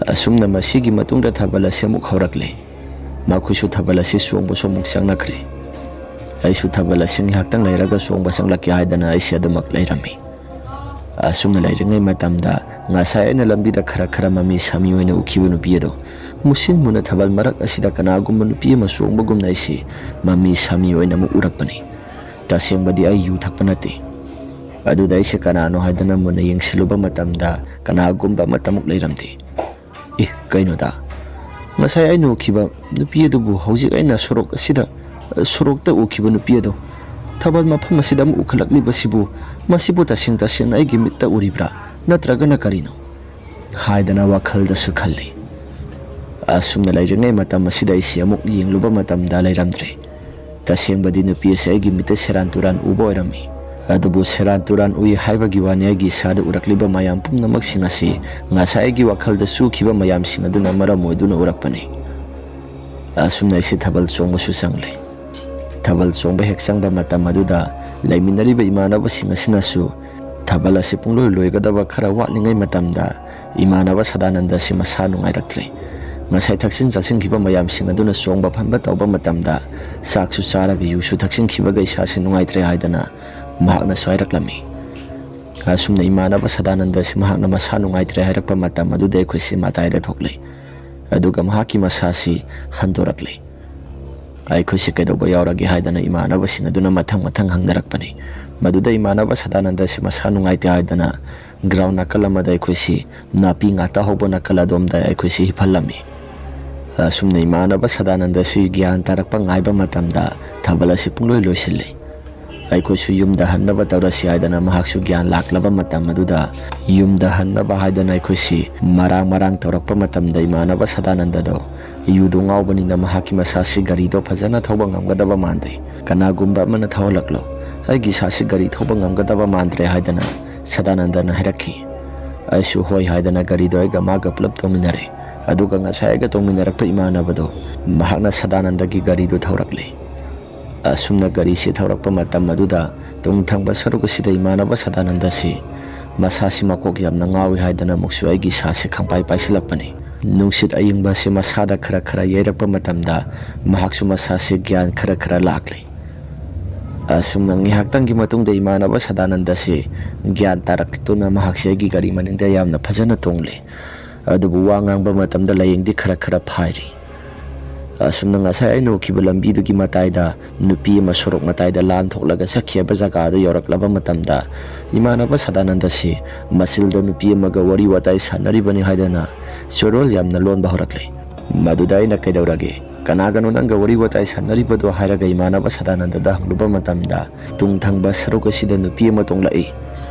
ꯑꯁꯨꯝꯅ ꯃꯁꯤꯒꯤ ꯃꯇꯨꯡꯗ ꯊꯥꯕꯜ ꯑꯁꯤ ꯑꯃꯨꯛ ꯍꯧꯔꯛꯂꯦ꯫ ꯃꯈꯣꯏꯁꯨ ꯊꯥꯕꯜ ꯑꯁꯤ ꯆꯣꯡꯕꯁꯨ ꯑꯃꯨꯛ ꯆꯪꯂꯛꯈ꯭ꯔꯦ꯫ ꯑꯩꯁꯨ ꯊꯥꯕꯜ ꯑꯁꯤ ꯉꯥꯏꯍꯥꯛꯇꯪ ꯂꯩꯔꯒ ꯆꯣꯡꯕ ꯆꯪꯂꯛꯀꯦ ꯍꯥꯏꯗꯅ ꯑꯩꯁꯦ ꯑꯗꯨꯃꯛ ꯂꯩꯔꯝꯃꯤ꯫ ꯑꯁꯨꯝꯅ ꯂꯩꯔꯤꯉꯩ ꯃꯇꯝꯗ ꯉꯁꯥꯏ ꯑꯩꯅ ꯂꯝꯕꯤꯗ ꯈꯔ ꯈꯔ ꯃꯃꯤ ꯁꯥꯃꯤ ꯑꯣꯏꯅ ꯎꯈꯤꯕ ꯅꯨꯄꯤ ꯑꯗꯣ ꯃꯨꯁꯤꯟ ꯃꯨꯅ ꯊꯥꯕꯜ ꯃꯔꯛ ꯑꯁꯤꯗ ꯀꯅꯥꯒꯨꯝꯕ ꯅꯨꯄꯤ ꯑꯃ ꯆꯣꯡꯕꯒꯨꯝꯅ ꯑꯩꯁꯤ ꯃꯃꯤ ꯁꯥꯃꯤ ꯑꯣꯏꯅ ꯑꯃꯨꯛ ꯎꯔꯛꯄꯅꯤ꯫ ꯇꯁꯦꯡꯕꯗꯤ ꯑꯩ ꯌꯨ ꯊꯛꯄ ꯅꯠꯇꯦ꯫ ꯑꯗꯨꯗ ꯑꯩꯁꯦ ꯀꯅꯥꯅꯣ ꯍꯥꯏꯗꯅ ꯃꯨꯟꯅ ꯌꯦꯡꯁꯤꯜꯂꯨꯕ ꯃꯇꯝꯗ ꯀꯅꯥꯒꯨꯝꯕ ꯑꯃꯠꯇꯃꯛ ꯂꯩꯔꯝꯗꯦ꯫ ꯑꯦ, ꯀꯩꯅꯣꯗ? ꯉꯁꯥꯏ ꯑꯩꯅ ꯎꯈꯤꯕ ꯅꯨꯄꯤ ꯑꯗꯨꯕꯨ ꯍꯧꯖꯤꯛ ꯑꯩꯅ ꯁꯣꯔꯣꯛ ꯑꯁꯤꯗ, ꯁꯣꯔꯣꯛꯇ ꯎꯈꯤꯕ ꯅꯨꯄꯤ ꯑꯗꯣ ꯊꯥꯕꯜ ꯃꯐꯝ ꯑꯁꯤꯗ ꯑꯃꯨꯛ ꯎꯈꯠꯂꯛꯂꯤꯕꯁꯤꯕꯨ, ꯃꯁꯤꯕꯨ ꯇꯁꯦꯡ ꯇꯁꯦꯡꯅ ꯑꯩꯒꯤ ꯃꯤꯠꯇ ꯎꯔꯤꯕ꯭ꯔꯥ ꯅꯠꯇ꯭ꯔꯒꯅ ꯀꯔꯤꯅꯣ? ꯍꯥꯏꯗꯅ ꯋꯥꯈꯜꯗꯁꯨ ꯈꯜꯂꯤ꯫ ꯑꯁꯨꯝꯅ ꯂꯩꯔꯤꯉꯩ ꯃꯇꯝ ꯑꯁꯤꯗ ꯑꯩꯁꯤ ꯑꯃꯨꯛ ꯌꯦꯡꯂꯨꯕ ꯃꯇꯝꯗ ꯂꯩꯔꯝꯗ꯭ꯔꯦ꯫ ꯇꯁꯦꯡꯕꯗꯤ ꯅꯨꯄꯤ ꯑꯁꯤ ꯑꯩꯒꯤ ꯃꯤꯠꯇ ꯁꯦꯔꯥꯟ ꯇꯨꯔꯥꯟ ꯎꯕ ꯑꯣꯏꯔꯝꯃꯤ꯫ ꯑꯗꯨꯕꯨ ꯁꯦꯔꯥꯟ ꯇꯨꯔꯥꯟ ꯎꯏ ꯍꯥꯏꯕꯒꯤ ꯋꯥꯅꯤ, ꯑꯩꯒꯤ ꯏꯁꯥꯗ ꯎꯔꯛꯂꯤꯕ ꯃꯌꯥꯝ ꯄꯨꯝꯅꯃꯛꯁꯤꯡ ꯑꯁꯤ ꯉꯁꯥꯏ ꯑꯩꯒꯤ ꯋꯥꯈꯜꯗ ꯆꯨꯈꯤꯕ ꯃꯌꯥꯝꯁꯤꯡ ꯑꯗꯨꯅ ꯃꯔꯝ ꯑꯣꯏꯗꯨꯅ ꯎꯔꯛꯄꯅꯤ꯫ ꯑꯁꯨꯝꯅ ꯑꯩꯁꯦ ꯊꯥꯕꯜ ꯆꯣꯡꯕꯁꯨ ꯆꯪꯂꯦ꯫ ꯊꯥꯕꯜ ꯆꯣꯡꯕ ꯍꯦꯛ ꯆꯪꯕ ꯃꯇꯝ ꯑꯗꯨꯗ ꯂꯩꯃꯤꯟꯅꯔꯤꯕ ꯏꯃꯥꯟꯅꯕꯁꯤꯡ ꯑꯁꯤꯅꯁꯨ ꯊꯥꯕꯜ ꯑꯁꯤ ꯄꯨꯡꯂꯣꯏ ꯂꯣꯏꯒꯗꯕ ꯈꯔ ꯋꯥꯠꯂꯤꯉꯩ ꯃꯇꯝꯗ ꯏꯃꯥꯟꯅꯕ ꯁꯗꯥꯅꯟꯗ ꯑꯁꯤ ꯃꯁꯥ ꯅꯨꯡꯉꯥꯏꯔꯛꯇ꯭ꯔꯦ꯫ ꯉꯁꯥꯏ ꯊꯛꯆꯤꯟ ꯆꯥꯁꯤꯟꯈꯤꯕ ꯃꯌꯥꯝꯁꯤꯡ ꯑꯗꯨꯅ ꯆꯣꯡꯕ ꯐꯟꯕ ꯇꯧꯕ ꯃꯇꯝꯗ ꯆꯥꯛꯁꯨ ꯆꯥꯔꯒ ꯌꯨꯁꯨ ꯊꯛꯆꯤꯟꯈꯤꯕꯒ ꯏꯁꯥꯁꯤ ꯅꯨꯡꯉꯥꯏꯇ꯭ꯔꯦ ꯍꯥꯏꯗꯅ ꯃꯍꯥꯛꯅꯁꯨ ꯍꯥꯏꯔꯛꯂꯝꯃꯤ꯫ ꯑꯁꯨꯝꯅ ꯏꯃꯥꯟꯅꯕ ꯁꯗꯥꯅꯟꯗ ꯑꯁꯤ ꯃꯍꯥꯛꯅ ꯃꯁꯥ ꯅꯨꯡꯉꯥꯏꯇ꯭ꯔꯦ ꯍꯥꯏꯔꯛꯄ ꯃꯇꯝ ꯑꯗꯨꯗ ꯑꯩꯈꯣꯏꯁꯤ ꯃꯇꯥꯏꯗ ꯊꯣꯛꯂꯦ꯫ ꯑꯗꯨꯒ ꯃꯍꯥꯛꯀꯤ ꯃꯁꯥꯁꯤ ꯍꯟꯗꯣꯔꯛꯂꯦ꯫ ꯑꯩꯈꯣꯏꯁꯤ ꯀꯩꯗꯧꯕ ꯌꯥꯎꯔꯒꯦ ꯍꯥꯏꯗꯅ ꯏꯃꯥꯟꯅꯕꯁꯤꯡ ꯑꯗꯨꯅ ꯃꯊꯪ ꯃꯊꯪ ꯍꯪꯅꯔꯛꯄꯅꯤ꯫ ꯃꯗꯨꯗ ꯏꯃꯥꯟꯅꯕ ꯁꯗꯥꯅꯟꯗ ꯑꯁꯤ ꯃꯁꯥ ꯅꯨꯡꯉꯥꯏꯇꯦ ꯍꯥꯏꯗꯅ ꯒ꯭ꯔꯥꯎꯟ ꯅꯥꯀꯜ ꯑꯃꯗ ꯑꯩꯈꯣꯏꯁꯤ ꯅꯥꯄꯤ ꯉꯥꯛꯇ ꯍꯧꯕ ꯅꯥꯀꯜ ꯑꯗꯣꯝꯗ ꯑꯩꯈꯣꯏꯁꯤ ꯍꯤꯞꯍꯜꯂꯝꯃꯤ꯫ ꯑꯁꯨꯝꯅ ꯏꯃꯥꯟꯅꯕ ꯁꯗꯥꯅꯟꯗ ꯑꯁꯤ ꯒ꯭ꯌꯥꯟ ꯇꯥꯔꯛꯄ ꯉꯥꯏꯕ ꯃꯇꯝꯗ ꯊꯥꯕꯜ ꯑꯁꯤ ꯄꯨꯡꯂꯣꯏ ꯂꯣꯏꯁꯤꯜꯂꯤ꯫ ꯑꯩꯈꯣꯏꯁꯨ ꯌꯨꯝꯗ ꯍꯟꯅꯕ ꯇꯧꯔꯁꯤ ꯍꯥꯏꯗꯅ ꯃꯍꯥꯛꯁꯨ ꯒ꯭ꯌꯥꯟ ꯂꯥꯛꯂꯕ ꯃꯇꯝ ꯑꯗꯨꯗ ꯌꯨꯝꯗ ꯍꯟꯅꯕ ꯍꯥꯏꯗꯅ ꯑꯩꯈꯣꯏꯁꯤ ꯃꯔꯥꯡ ꯃꯔꯥꯡ ꯇꯧꯔꯛꯄ ꯃꯇꯝꯗ ꯏꯃꯥꯟꯅꯕ ꯁꯗꯥꯅꯟꯗꯗꯣ ꯌꯨꯗꯣ ꯉꯥꯎꯕꯅꯤꯅ ꯃꯍꯥꯛꯀꯤ ꯃꯁꯥꯁꯤ ꯒꯥꯔꯤꯗꯣ ꯐꯖꯅ ꯊꯧꯕ ꯉꯝꯒꯗꯕ ꯃꯥꯟꯗꯦ꯫ "ꯀꯅꯥꯒꯨꯝꯕ ꯑꯃꯅ ꯊꯧꯍꯜꯂꯛꯂꯣ, ꯑꯩꯒꯤ ꯏꯁꯥꯁꯤ ꯒꯥꯔꯤ ꯊꯧꯕ ꯉꯝꯒꯗꯕ ꯃꯥꯟꯗ꯭ꯔꯦ" ꯍꯥꯏꯗꯅ ꯁꯗꯥꯅꯟꯗꯅ ꯍꯥꯏꯔꯛꯈꯤ꯫ ꯑꯩꯁꯨ ꯍꯣꯏ ꯍꯥꯏꯗꯅ ꯒꯥꯔꯤꯗꯣ ꯑꯩꯒ ꯃꯥꯒ ꯄꯨꯂꯞ ꯇꯣꯡꯃꯤꯟꯅꯔꯦ꯫ ꯑꯗꯨꯒ ꯉꯁꯥꯏ ꯑꯩꯒ ꯇꯣꯡꯃꯤꯟꯅꯔꯛꯄ ꯏꯃꯥꯟꯅꯕꯗꯣ ꯃꯍꯥꯛꯅ ꯁꯗꯥꯅꯟꯗꯒꯤ ꯒꯥꯔꯤꯗꯣ ꯊꯧꯔꯛꯂꯦ꯫ ꯑꯁꯨꯝꯅ ꯒꯥꯔꯤꯁꯤ ꯊꯧꯔꯛꯄ ꯃꯇꯝ ꯑꯗꯨꯗ ꯇꯨꯡ ꯊꯪꯕ ꯁꯔꯨꯛ ꯑꯁꯤꯗ ꯏꯃꯥꯟꯅꯕ ꯁꯗꯥꯅꯟꯗꯁꯤ ꯃꯁꯥꯁꯤ ꯃꯀꯣꯛ ꯌꯥꯝꯅ ꯉꯥꯎꯏ ꯍꯥꯏꯗꯅ ꯑꯃꯨꯛꯁꯨ ꯑꯩꯒꯤ ꯏꯁꯥꯁꯤ ꯈꯪꯄꯥꯏ ꯄꯥꯏꯁꯤꯜꯂꯛꯄꯅꯤ꯫ ꯅꯨꯡꯁꯤꯠ ꯑꯏꯪꯕ ꯑꯁꯤ ꯃꯁꯥꯗ ꯈꯔ ꯈꯔ ꯌꯩꯔꯛꯄ ꯃꯇꯝꯗ ꯃꯍꯥꯛꯁꯨ ꯃꯁꯥꯁꯤ ꯒ꯭ꯌꯥꯟ ꯈꯔ ꯈꯔ ꯂꯥꯛꯂꯦ꯫ ꯑꯁꯨꯝꯅ ꯉꯥꯏꯍꯥꯛꯇꯪꯒꯤ ꯃꯇꯨꯡꯗ ꯏꯃꯥꯟꯅꯕ ꯁꯗꯥꯅꯟꯗꯁꯤ ꯒ꯭ꯌꯥꯟ ꯇꯥꯔꯛꯇꯨꯅ ꯃꯍꯥꯛꯁꯤ ꯑꯩꯒꯤ ꯒꯥꯔꯤ ꯃꯅꯤꯡꯗ ꯌꯥꯝꯅ ꯐꯖꯅ ꯇꯣꯡꯂꯦ꯫ ꯑꯗꯨꯕꯨ ꯋꯥ ꯉꯥꯡꯕ ꯃꯇꯝꯗ ꯂꯥꯏꯌꯦꯡꯗꯤ ꯈꯔ ꯈꯔ ꯐꯥꯏꯔꯤ꯫ ꯑꯁꯨꯝꯅ ꯉꯁꯥꯏ ꯑꯩꯅ ꯎꯈꯤꯕ ꯂꯝꯕꯤꯗꯨꯒꯤ ꯃꯇꯥꯏꯗ ꯅꯨꯄꯤ ꯑꯃ ꯁꯣꯔꯣꯛ ꯃꯇꯥꯏꯗ ꯂꯥꯟ ꯊꯣꯛꯂꯒ ꯆꯠꯈꯤꯕ ꯖꯒꯥꯗꯨ ꯌꯧꯔꯛꯂꯕ ꯃꯇꯝꯗ ꯏꯃꯥꯟꯅꯕ ꯁꯗꯥꯅꯟꯗꯁꯤ ꯃꯆꯤꯜꯗ ꯅꯨꯄꯤ ꯑꯃꯒ ꯋꯥꯔꯤ ꯋꯥꯇꯥꯏ ꯁꯥꯟꯅꯔꯤꯕꯅꯤ ꯍꯥꯏꯗꯅ ꯆꯣꯔꯣꯜ ꯌꯥꯝꯅ ꯂꯣꯟꯕ ꯍꯧꯔꯛꯂꯦ꯫ ꯃꯗꯨꯗ ꯑꯩꯅ "ꯀꯩꯗꯧꯔꯒꯦ? ꯀꯅꯥꯒꯅꯣ ꯅꯪꯒ ꯋꯥꯔꯤ ꯋꯥꯇꯥꯏ ꯁꯥꯟꯅꯔꯤꯕꯗꯣ?" ꯍꯥꯏꯔꯒ ꯏꯃꯥꯟꯅꯕ ꯁꯗꯥꯅꯟꯗꯗ ꯍꯪꯂꯨꯕ ꯃꯇꯝꯗ ꯇꯨꯡ ꯊꯪꯕ ꯁꯔꯨꯛ ꯑꯁꯤꯗ ꯅꯨꯄꯤ ꯑꯃ ꯇꯣꯡꯂꯛꯏ꯫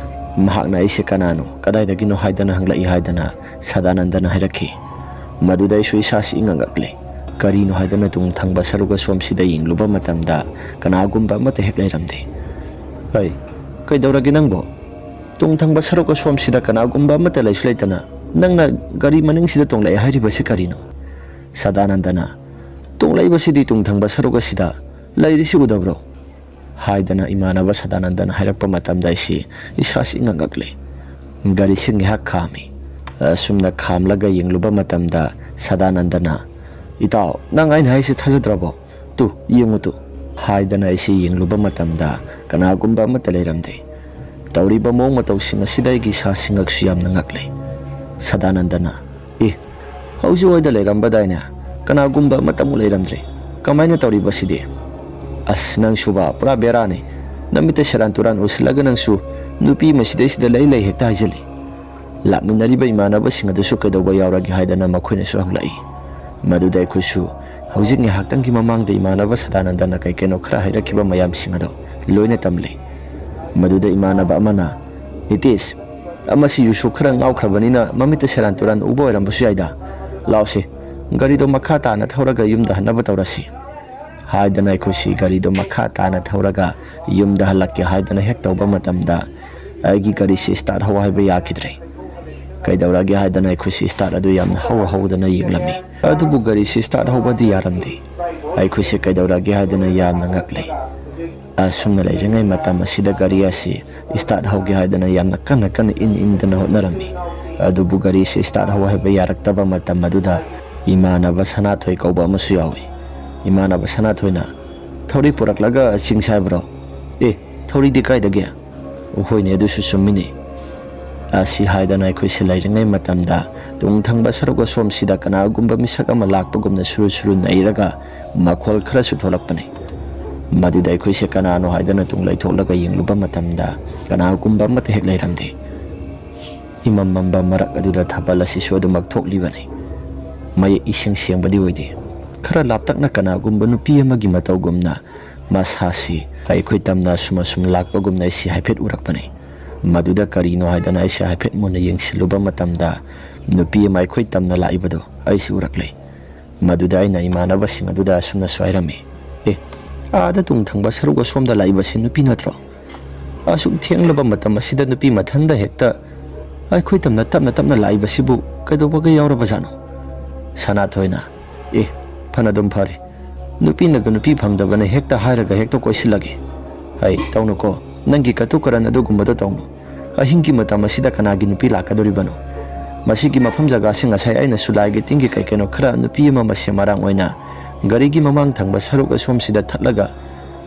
ꯃꯍꯥꯛꯅ "ꯑꯩꯁꯦ ꯀꯅꯥꯅꯣ, ꯀꯗꯥꯏꯗꯒꯤꯅꯣ?" ꯍꯥꯏꯗꯅ ꯍꯪꯂꯛꯏ ꯍꯥꯏꯗꯅ ꯁꯗꯥꯅꯟꯗꯅ ꯍꯥꯏꯔꯛꯈꯤ꯫ ꯃꯗꯨꯗ ꯑꯩꯁꯨ ꯏꯁꯥꯁꯤ ꯏꯉꯛ ꯉꯛꯂꯦ꯫ ꯀꯔꯤꯅꯣ ꯍꯥꯏꯗꯅ ꯇꯨꯡ ꯊꯪꯕ ꯁꯔꯨꯛ ꯑꯁꯣꯝꯁꯤꯗ ꯌꯦꯡꯂꯨꯕ ꯃꯇꯝꯗ ꯀꯅꯥꯒꯨꯝꯕ ꯑꯃꯠꯇ ꯍꯦꯛ ꯂꯩꯔꯝꯗꯦ꯫ "ꯍꯩ, "ꯀꯩꯗꯧꯔꯒꯦ ꯅꯪꯕꯣ? ꯇꯨꯡ ꯊꯪꯕ ꯁꯔꯨꯛ ꯑꯁꯣꯝꯁꯤꯗ ꯀꯅꯥꯒꯨꯝꯕ ꯑꯃꯠꯇ ꯂꯩꯁꯨ ꯂꯩꯇꯅ ꯅꯪꯅ ꯒꯥꯔꯤ ꯃꯅꯤꯡꯁꯤꯗ ꯇꯣꯡꯂꯛꯑꯦ ꯍꯥꯏꯔꯤꯕꯁꯤ ꯀꯔꯤꯅꯣ?" ꯁꯗꯥꯅꯟꯗꯅ, "ꯇꯣꯡꯂꯛꯏꯕꯁꯤꯗꯤ ꯇꯨꯡ ꯊꯪꯕ ꯁꯔꯨꯛ ꯑꯁꯤꯗ, ꯂꯩꯔꯤꯁꯤ ꯎꯗꯕ꯭ꯔꯣ?" ꯍꯥꯏꯗꯅ ꯏꯃꯥꯟꯅꯕ ꯁꯗꯥꯅꯟꯗꯅ ꯍꯥꯏꯔꯛꯄ ꯃꯇꯝꯗ ꯑꯩꯁꯤ ꯏꯁꯥꯁꯤ ꯏꯉꯛ ꯉꯛꯂꯦ꯫ ꯒꯥꯔꯤꯁꯤ ꯉꯥꯏꯍꯥꯛ ꯈꯥꯝꯃꯤ꯫ ꯑꯁꯨꯝꯅ ꯈꯥꯝꯂꯒ ꯌꯦꯡꯂꯨꯕ ꯃꯇꯝꯗ ꯁꯗꯥꯅꯟꯗꯅ, "ꯏꯇꯥꯎ, ꯅꯪ ꯑꯩꯅ ꯍꯥꯏꯁꯤ ꯊꯥꯖꯗ꯭ꯔꯕꯣ? ꯇꯨ, ꯌꯦꯡꯉꯨ ꯇꯨ" ꯍꯥꯏꯗꯅ ꯑꯩꯁꯤ ꯌꯦꯡꯂꯨꯕ ꯃꯇꯝꯗ ꯀꯅꯥꯒꯨꯝꯕ ꯑꯃꯠꯇ ꯂꯩꯔꯝꯗꯦ꯫ ꯇꯧꯔꯤꯕ ꯃꯑꯣꯡ ꯃꯇꯧꯁꯤꯡ ꯑꯁꯤꯗ ꯑꯩꯒꯤ ꯏꯁꯥꯁꯤ ꯉꯛꯁꯨ ꯌꯥꯝꯅ ꯉꯛꯂꯦ꯫ ꯁꯗꯥꯅꯟꯗꯅ, "ꯑꯦ, ꯍꯧꯖꯤꯛ ꯋꯥꯏꯗ ꯂꯩꯔꯝꯕꯗꯥꯏꯅꯦ? ꯀꯅꯥꯒꯨꯝꯕ ꯑꯃꯠꯇꯃꯨꯛ ꯂꯩꯔꯝꯗ꯭ꯔꯦ꯫ ꯀꯃꯥꯏꯅ ꯇꯧꯔꯤꯕꯁꯤꯗꯤ? ꯑꯁ, ꯅꯪꯁꯨꯕ ꯄꯨꯔꯥ ꯕꯦꯔꯥꯅꯤ꯫ ꯅꯃꯤꯠꯇ ꯁꯦꯔꯥꯟ ꯇꯨꯔꯥꯟ ꯎꯁꯤꯜꯂꯒ ꯅꯪꯁꯨ ꯅꯨꯄꯤ ꯑꯃ ꯁꯤꯗꯩꯁꯤꯗ ꯂꯩ ꯂꯩ ꯍꯦꯛꯇ ꯍꯥꯏꯖꯤꯜꯂꯤ꯫" ꯂꯥꯛꯃꯤꯟꯅꯔꯤꯕ ꯏꯃꯥꯟꯅꯕꯁꯤꯡ ꯑꯗꯨꯁꯨ ꯀꯩꯗꯧꯕ ꯌꯥꯎꯔꯒꯦ ꯍꯥꯏꯗꯅ ꯃꯈꯣꯏꯅꯁꯨ ꯍꯪꯂꯛꯏ꯫ ꯃꯗꯨꯗ ꯑꯩꯈꯣꯏꯁꯨ ꯍꯧꯖꯤꯛ ꯉꯥꯏꯍꯥꯛꯇꯪꯒꯤ ꯃꯃꯥꯡꯗ ꯏꯃꯥꯟꯅꯕ ꯁꯗꯥꯅꯟꯗꯅ ꯀꯩ ꯀꯩꯅꯣ ꯈꯔ ꯍꯥꯏꯔꯛꯈꯤꯕ ꯃꯌꯥꯝꯁꯤꯡ ꯑꯗꯣ ꯂꯣꯏꯅ ꯇꯝꯂꯦ꯫ ꯃꯗꯨꯗ ꯏꯃꯥꯟꯅꯕ ꯑꯃꯅ, "ꯅꯤꯇꯤꯁ, ꯑꯃꯁꯤ ꯌꯨꯁꯨ ꯈꯔ ꯉꯥꯎꯈ꯭ꯔꯕꯅꯤꯅ ꯃꯃꯤꯠꯇ ꯁꯦꯔꯥꯟ ꯇꯨꯔꯥꯟ ꯎꯕ ꯑꯣꯏꯔꯝꯕꯁꯨ ꯌꯥꯏꯗ꯫ ꯂꯥꯎꯁꯦ, ꯒꯥꯔꯤꯗꯣ ꯃꯈꯥ ꯇꯥꯅ ꯊꯧꯔꯒ ꯌꯨꯝꯗ ꯍꯟꯅꯕ ꯇꯧꯔꯁꯤ" ꯍꯥꯏꯗꯅ ꯑꯩꯈꯣꯏꯁꯤ ꯒꯥꯔꯤꯗꯣ ꯃꯈꯥ ꯇꯥꯅ ꯊꯧꯔꯒ ꯌꯨꯝꯗ ꯍꯜꯂꯛꯀꯦ ꯍꯥꯏꯗꯅ ꯍꯦꯛ ꯇꯧꯕ ꯃꯇꯝꯗ ꯑꯩꯒꯤ ꯒꯥꯔꯤꯁꯤ start ꯍꯧ ꯍꯥꯏꯕ ꯌꯥꯈꯤꯗ꯭ꯔꯦ꯫ ꯀꯩꯗꯧꯔꯒꯦ ꯍꯥꯏꯗꯅ ꯑꯩꯈꯣꯏꯁꯤ start ꯑꯗꯨ ꯌꯥꯝꯅ ꯍꯧꯔ ꯍꯧꯗꯅ ꯌꯦꯡꯂꯝꯃꯤ꯫ ꯑꯗꯨꯕꯨ ꯒꯥꯔꯤꯁꯤ start ꯍꯧꯕꯗꯤ ꯌꯥꯔꯝꯗꯦ꯫ ꯑꯩꯈꯣꯏꯁꯤ ꯀꯩꯗꯧꯔꯒꯦ ꯍꯥꯏꯗꯅ ꯌꯥꯝꯅ ꯉꯛꯂꯦ꯫ ꯑꯁꯨꯝꯅ ꯂꯩꯔꯤꯉꯩ ꯃꯇꯝ ꯑꯁꯤꯗ ꯒꯥꯔꯤ ꯑꯁꯤ start ꯍꯧꯒꯦ ꯍꯥꯏꯗꯅ ꯌꯥꯝꯅ ꯀꯟꯅ ꯀꯟꯅ ꯏꯟ ꯏꯟꯗꯅ ꯍꯣꯠꯅꯔꯝꯃꯤ꯫ ꯑꯗꯨꯕꯨ ꯒꯥꯔꯤꯁꯤ start ꯍꯧ ꯍꯥꯏꯕ ꯌꯥꯔꯛꯇꯕ ꯃꯇꯝ ꯑꯗꯨꯗ ꯏꯃꯥꯟꯅꯕ ꯁꯅꯥꯊꯣꯏ ꯀꯧꯕ ꯑꯃꯁꯨ ꯌꯥꯎꯏ꯫ ꯏꯃꯥꯟꯅꯕ ꯁꯅꯥꯊꯣꯏꯅ, "ꯊꯧꯔꯤ ꯄꯨꯔꯛꯂꯒ ꯆꯤꯡꯁꯦ ꯍꯥꯏꯕ꯭ꯔꯣ? ꯑꯦ, ꯊꯧꯔꯤꯗꯤ ꯀꯥꯏꯗꯒꯤ? ꯍꯣꯏꯅꯦ, ꯑꯗꯨꯁꯨ ꯆꯨꯝꯃꯤꯅꯦ" ꯑꯁꯤ ꯍꯥꯏꯗꯅ ꯑꯩꯈꯣꯏꯁꯤ ꯂꯩꯔꯤꯉꯩ ꯃꯇꯝꯗ ꯇꯨꯡ ꯊꯪꯕ ꯁꯔꯨꯛ ꯑꯁꯣꯝꯁꯤꯗ ꯀꯅꯥꯒꯨꯝꯕ ꯃꯤꯁꯛ ꯑꯃ ꯂꯥꯛꯄꯒꯨꯝꯅ ꯁꯨꯔꯨ ꯁꯨꯔꯨ ꯅꯩꯔꯒ ꯃꯈꯣꯜ ꯈꯔꯁꯨ ꯊꯣꯛꯂꯛꯄꯅꯤ꯫ ꯃꯗꯨꯗ ꯑꯩꯈꯣꯏꯁꯦ ꯀꯅꯥꯅꯣ ꯍꯥꯏꯗꯅ ꯇꯨꯡ ꯂꯩꯊꯣꯛꯂꯒ ꯌꯦꯡꯂꯨꯕ ꯃꯇꯝꯗ ꯀꯅꯥꯒꯨꯝꯕ ꯑꯃꯠꯇ ꯍꯦꯛ ꯂꯩꯔꯝꯗꯦ꯫ ꯏꯃꯝ ꯃꯝꯕ ꯃꯔꯛ ꯑꯗꯨꯗ ꯊꯥꯕꯜ ꯑꯁꯤꯁꯨ ꯑꯗꯨꯃꯛ ꯊꯣꯛꯂꯤꯕꯅꯤ꯫ ꯃꯌꯦꯛ ꯏꯁꯦꯡ ꯁꯦꯡꯕꯗꯤ ꯑꯣꯏꯗꯦ꯫ ꯈꯔ ꯂꯥꯞꯇꯛꯅ ꯀꯅꯥꯒꯨꯝꯕ ꯅꯨꯄꯤ ꯑꯃꯒꯤ ꯃꯇꯧꯒꯨꯝꯅ ꯃꯁꯥꯁꯤ ꯑꯩꯈꯣꯏ ꯇꯝꯅ ꯑꯁꯨꯝ ꯑꯁꯨꯝ ꯂꯥꯛꯄꯒꯨꯝꯅ ꯑꯩꯁꯤ ꯍꯥꯏꯐꯦꯠ ꯎꯔꯛꯄꯅꯤ꯫ ꯃꯗꯨꯗ ꯀꯔꯤꯅꯣ ꯍꯥꯏꯗꯅ ꯑꯩꯁꯦ ꯍꯥꯏꯐꯦꯠ ꯃꯨꯟꯅ ꯌꯦꯡꯁꯤꯜꯂꯨꯕ ꯃꯇꯝꯗ ꯅꯨꯄꯤ ꯑꯃ ꯑꯩꯈꯣꯏ ꯇꯝꯅ ꯂꯥꯛꯏꯕꯗꯨ ꯑꯩꯁꯤ ꯎꯔꯛꯂꯦ꯫ ꯃꯗꯨꯗ ꯑꯩꯅ ꯏꯃꯥꯟꯅꯕꯁꯤꯡ ꯑꯗꯨꯗ ꯑꯁꯨꯝꯅꯁꯨ ꯍꯥꯏꯔꯝꯃꯤ, "ꯑꯦ, ꯑꯥꯗ ꯇꯨꯡ ꯊꯪꯕ ꯁꯔꯨꯛ ꯑꯁꯣꯝꯗ ꯂꯥꯛꯏꯕꯁꯤ ꯅꯨꯄꯤ ꯅꯠꯇ꯭ꯔꯣ?" ꯑꯁꯨꯛ ꯊꯦꯡꯂꯕ ꯃꯇꯝ ꯑꯁꯤꯗ ꯅꯨꯄꯤ ꯃꯊꯟꯗ ꯍꯦꯛꯇ ꯑꯩꯈꯣꯏ ꯇꯝꯅ ꯇꯞꯅ ꯇꯞꯅ ꯂꯥꯛꯏꯕꯁꯤꯕꯨ ꯀꯩꯗꯧꯕꯒ ꯌꯥꯎꯔꯕꯖꯥꯠꯅꯣ? ꯁꯅꯥꯊꯣꯏꯅ, "ꯑꯦ, ꯐꯅ ꯑꯗꯨꯝ ꯐꯔꯦ, ꯅꯨꯄꯤꯅꯒ ꯅꯨꯄꯤ ꯐꯪꯗꯕꯅ ꯍꯦꯛꯇ ꯍꯥꯏꯔꯒ ꯍꯦꯛꯇ ꯀꯣꯏꯁꯤꯜꯂꯒꯦ꯫ ꯍꯩ, ꯇꯧꯅꯨꯀꯣ, ꯅꯪꯒꯤ ꯀꯇꯨ ꯀꯔꯟ ꯑꯗꯨꯒꯨꯝꯕꯗꯣ ꯇꯧꯅꯨ꯫ ꯑꯍꯤꯡꯒꯤ ꯃꯇꯝ ꯑꯁꯤꯗ ꯀꯅꯥꯒꯤ ꯅꯨꯄꯤ ꯂꯥꯛꯀꯗꯧꯔꯤꯕꯅꯣ? ꯃꯁꯤꯒꯤ ꯃꯐꯝ ꯖꯒꯥꯁꯤ ꯉꯁꯥꯏ ꯑꯩꯅꯁꯨ ꯂꯥꯏꯒꯤ ꯇꯤꯟꯒꯤ ꯀꯩ ꯀꯩꯅꯣ ꯈꯔ ꯅꯨꯄꯤ ꯑꯃ ꯃꯁꯦꯟ ꯃꯔꯥꯡ ꯑꯣꯏꯅ ꯒꯥꯔꯤꯒꯤ ꯃꯃꯥꯡ ꯊꯪꯕ ꯁꯔꯨꯛ ꯑꯁꯣꯝꯁꯤꯗ ꯊꯠꯂꯒ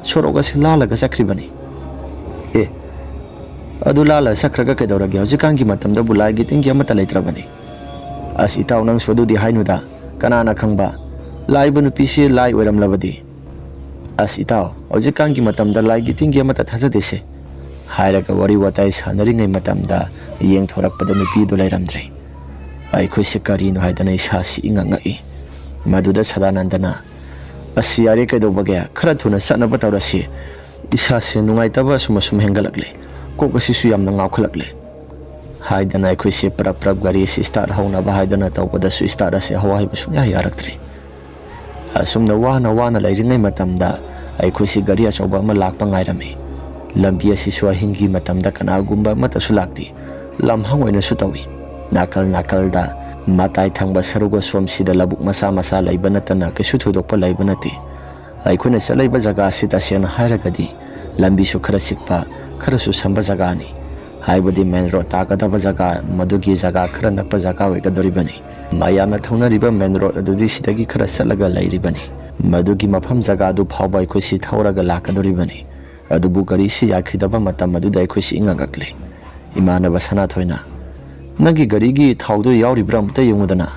ꯁꯣꯔꯣꯛ ꯑꯁꯤ ꯂꯥꯜꯂꯒ ꯆꯠꯈ꯭ꯔꯤꯕꯅꯤ"꯫ "ꯑꯦ, ꯑꯗꯨ ꯂꯥꯜꯂ ꯆꯠꯈ꯭ꯔꯒ ꯀꯩꯗꯧꯔꯒꯦ? ꯍꯧꯖꯤꯛꯀꯥꯟꯒꯤ ꯃꯇꯝꯗꯕꯨ ꯂꯥꯏꯒꯤ ꯇꯤꯟꯒꯤ ꯑꯃꯠꯇ ꯂꯩꯇ꯭ꯔꯕꯅꯤ"꯫ "ꯑꯁ ꯏꯇꯥꯎ, ꯅꯪꯁꯨ ꯑꯗꯨꯗꯤ ꯍꯥꯏꯅꯨꯗ꯫ ꯀꯅꯥꯅ ꯈꯪꯕ? ꯂꯥꯛꯏꯕ ꯅꯨꯄꯤꯁꯤ ꯂꯥꯏ ꯑꯣꯏꯔꯝꯂꯕꯗꯤ"꯫ "ꯑꯁ ꯏꯇꯥꯎ, ꯍꯧꯖꯤꯛꯀꯥꯟꯒꯤ ꯃꯇꯝꯗ ꯂꯥꯏꯒꯤ ꯇꯤꯟꯒꯤ ꯑꯃꯠꯇ ꯊꯥꯖꯗꯦꯁꯦ"꯫ ꯍꯥꯏꯔꯒ ꯋꯥꯔꯤ ꯋꯥꯇꯥꯏ ꯁꯥꯟꯅꯔꯤꯉꯩ ꯃꯇꯝꯗ ꯌꯦꯡꯊꯣꯔꯛꯄꯗ ꯅꯨꯄꯤꯗꯨ ꯂꯩꯔꯝꯗ꯭ꯔꯦ꯫ ꯑꯩꯈꯣꯏꯁꯦ ꯀꯔꯤꯅꯣ ꯍꯥꯏꯗꯅ ꯏꯁꯥꯁꯤ ꯏꯉꯛ ꯉꯛꯏ꯫ ꯃꯗꯨꯗ ꯁꯗꯥꯅꯟꯗꯅ, "ꯑꯁ ꯌꯥꯔꯦ, ꯀꯩꯗꯧꯕꯒꯦ? ꯈꯔ ꯊꯨꯅ ꯆꯠꯅꯕ ꯇꯧꯔꯁꯤ꯫ ꯏꯁꯥꯁꯦ ꯅꯨꯡꯉꯥꯏꯇꯕ ꯑꯁꯨꯝ ꯑꯁꯨꯝ ꯍꯦꯟꯒꯠꯂꯛꯂꯦ꯫ ꯀꯣꯛ ꯑꯁꯤꯁꯨ ꯌꯥꯝꯅ ꯉꯥꯎꯈꯠꯂꯛꯂꯦ" ꯍꯥꯏꯗꯅ ꯑꯩꯈꯣꯏꯁꯦ ꯄ꯭ꯔꯞ ꯄ꯭ꯔꯞ ꯒꯥꯔꯤ ꯑꯁꯤ ꯁ꯭ꯇꯥꯔꯠ ꯍꯧꯅꯕ ꯍꯥꯏꯗꯅ ꯇꯧꯕꯗꯁꯨ ꯁ꯭ꯇꯥꯔꯠ ꯑꯁꯤ ꯍꯧ ꯍꯥꯏꯕ ꯁꯨꯡꯌꯥ ꯌꯥꯔꯛꯇ꯭ꯔꯦ꯫ ꯑꯁꯨꯝꯅ ꯋꯥꯅ ꯋꯥꯅ ꯂꯩꯔꯤꯉꯩ ꯃꯇꯝꯗ ꯑꯩꯈꯣꯏꯁꯤ ꯒꯥꯔꯤ ꯑꯆꯧꯕ ꯑꯃ ꯂꯥꯛꯄ ꯉꯥꯏꯔꯝꯃꯤ꯫ ꯂꯝꯕꯤ ꯑꯁꯤꯁꯨ ꯑꯍꯤꯡꯒꯤ ꯃꯇꯝꯗ ꯀꯅꯥꯒꯨꯝꯕ ꯑꯃꯠꯇꯁꯨ ꯂꯥꯛꯇꯦ꯫ ꯂꯝꯍꯥꯡ ꯑꯣꯏꯅꯁꯨ ꯇꯧꯏ꯫ ꯅꯥꯀꯜ ꯅꯥꯀꯜꯗ ꯃꯇꯥꯏ ꯊꯪꯕ ꯁꯔꯨꯛ ꯑꯁꯣꯝꯁꯤꯗ ꯂꯧꯕꯨꯛ ꯃꯆꯥ ꯃꯆꯥ ꯂꯩꯕ ꯅꯠꯇꯅ ꯀꯩꯁꯨ ꯊꯣꯏꯗꯣꯛꯄ ꯂꯩꯕ ꯅꯠꯇꯦ꯫ ꯑꯩꯈꯣꯏꯅ ꯆꯠꯂꯛꯏꯕ ꯖꯒꯥ ꯑꯁꯤ ꯇꯁꯦꯡꯅ ꯍꯥꯏꯔꯒꯗꯤ ꯂꯝꯕꯤꯁꯨ ꯈꯔ ꯆꯤꯛꯄ, ꯈꯔꯁꯨ ꯁꯝꯕ ꯖꯒꯥꯅꯤ꯫ ꯍꯥꯏꯕꯗꯤ ꯃꯦꯟ ꯔꯣꯗ ꯇꯥꯒꯗꯕ ꯖꯒꯥ, ꯃꯗꯨꯒꯤ ꯖꯒꯥ ꯈꯔ ꯅꯛꯄ ꯖꯒꯥ ꯑꯣꯏꯒꯗꯧꯔꯤꯕꯅꯤ꯫ ꯃꯌꯥꯝꯅ ꯊꯧꯅꯔꯤꯕ ꯃꯦꯟ ꯔꯣꯗ ꯑꯗꯨꯗꯤ ꯁꯤꯗꯒꯤ ꯈꯔ ꯆꯠꯂꯒ ꯂꯩꯔꯤꯕꯅꯤ꯫ ꯃꯗꯨꯒꯤ ꯃꯐꯝ ꯖꯒꯥꯗꯨ ꯐꯥꯎꯕ ꯑꯩꯈꯣꯏꯁꯤ ꯊꯧꯔꯒ ꯂꯥꯛꯀꯗꯧꯔꯤꯕꯅꯤ꯫ ꯑꯗꯨꯕꯨ ꯒꯥꯔꯤꯁꯤ ꯌꯥꯈꯤꯗꯕ ꯃꯇꯝ ꯑꯗꯨꯗ ꯑꯩꯈꯣꯏꯁꯤ ꯏꯉꯛ ꯉꯛꯂꯦ꯫ ꯏꯃꯥꯟꯅꯕ ꯁꯅꯥꯊꯣꯏꯅ, "ꯅꯪꯒꯤ ꯒꯥꯔꯤꯒꯤ ꯊꯥꯎꯗꯨ ꯌꯥꯎꯔꯤꯕ꯭ꯔꯥ? ꯑꯃꯨꯛꯇ ꯌꯦꯡꯉꯨꯗꯅ"꯫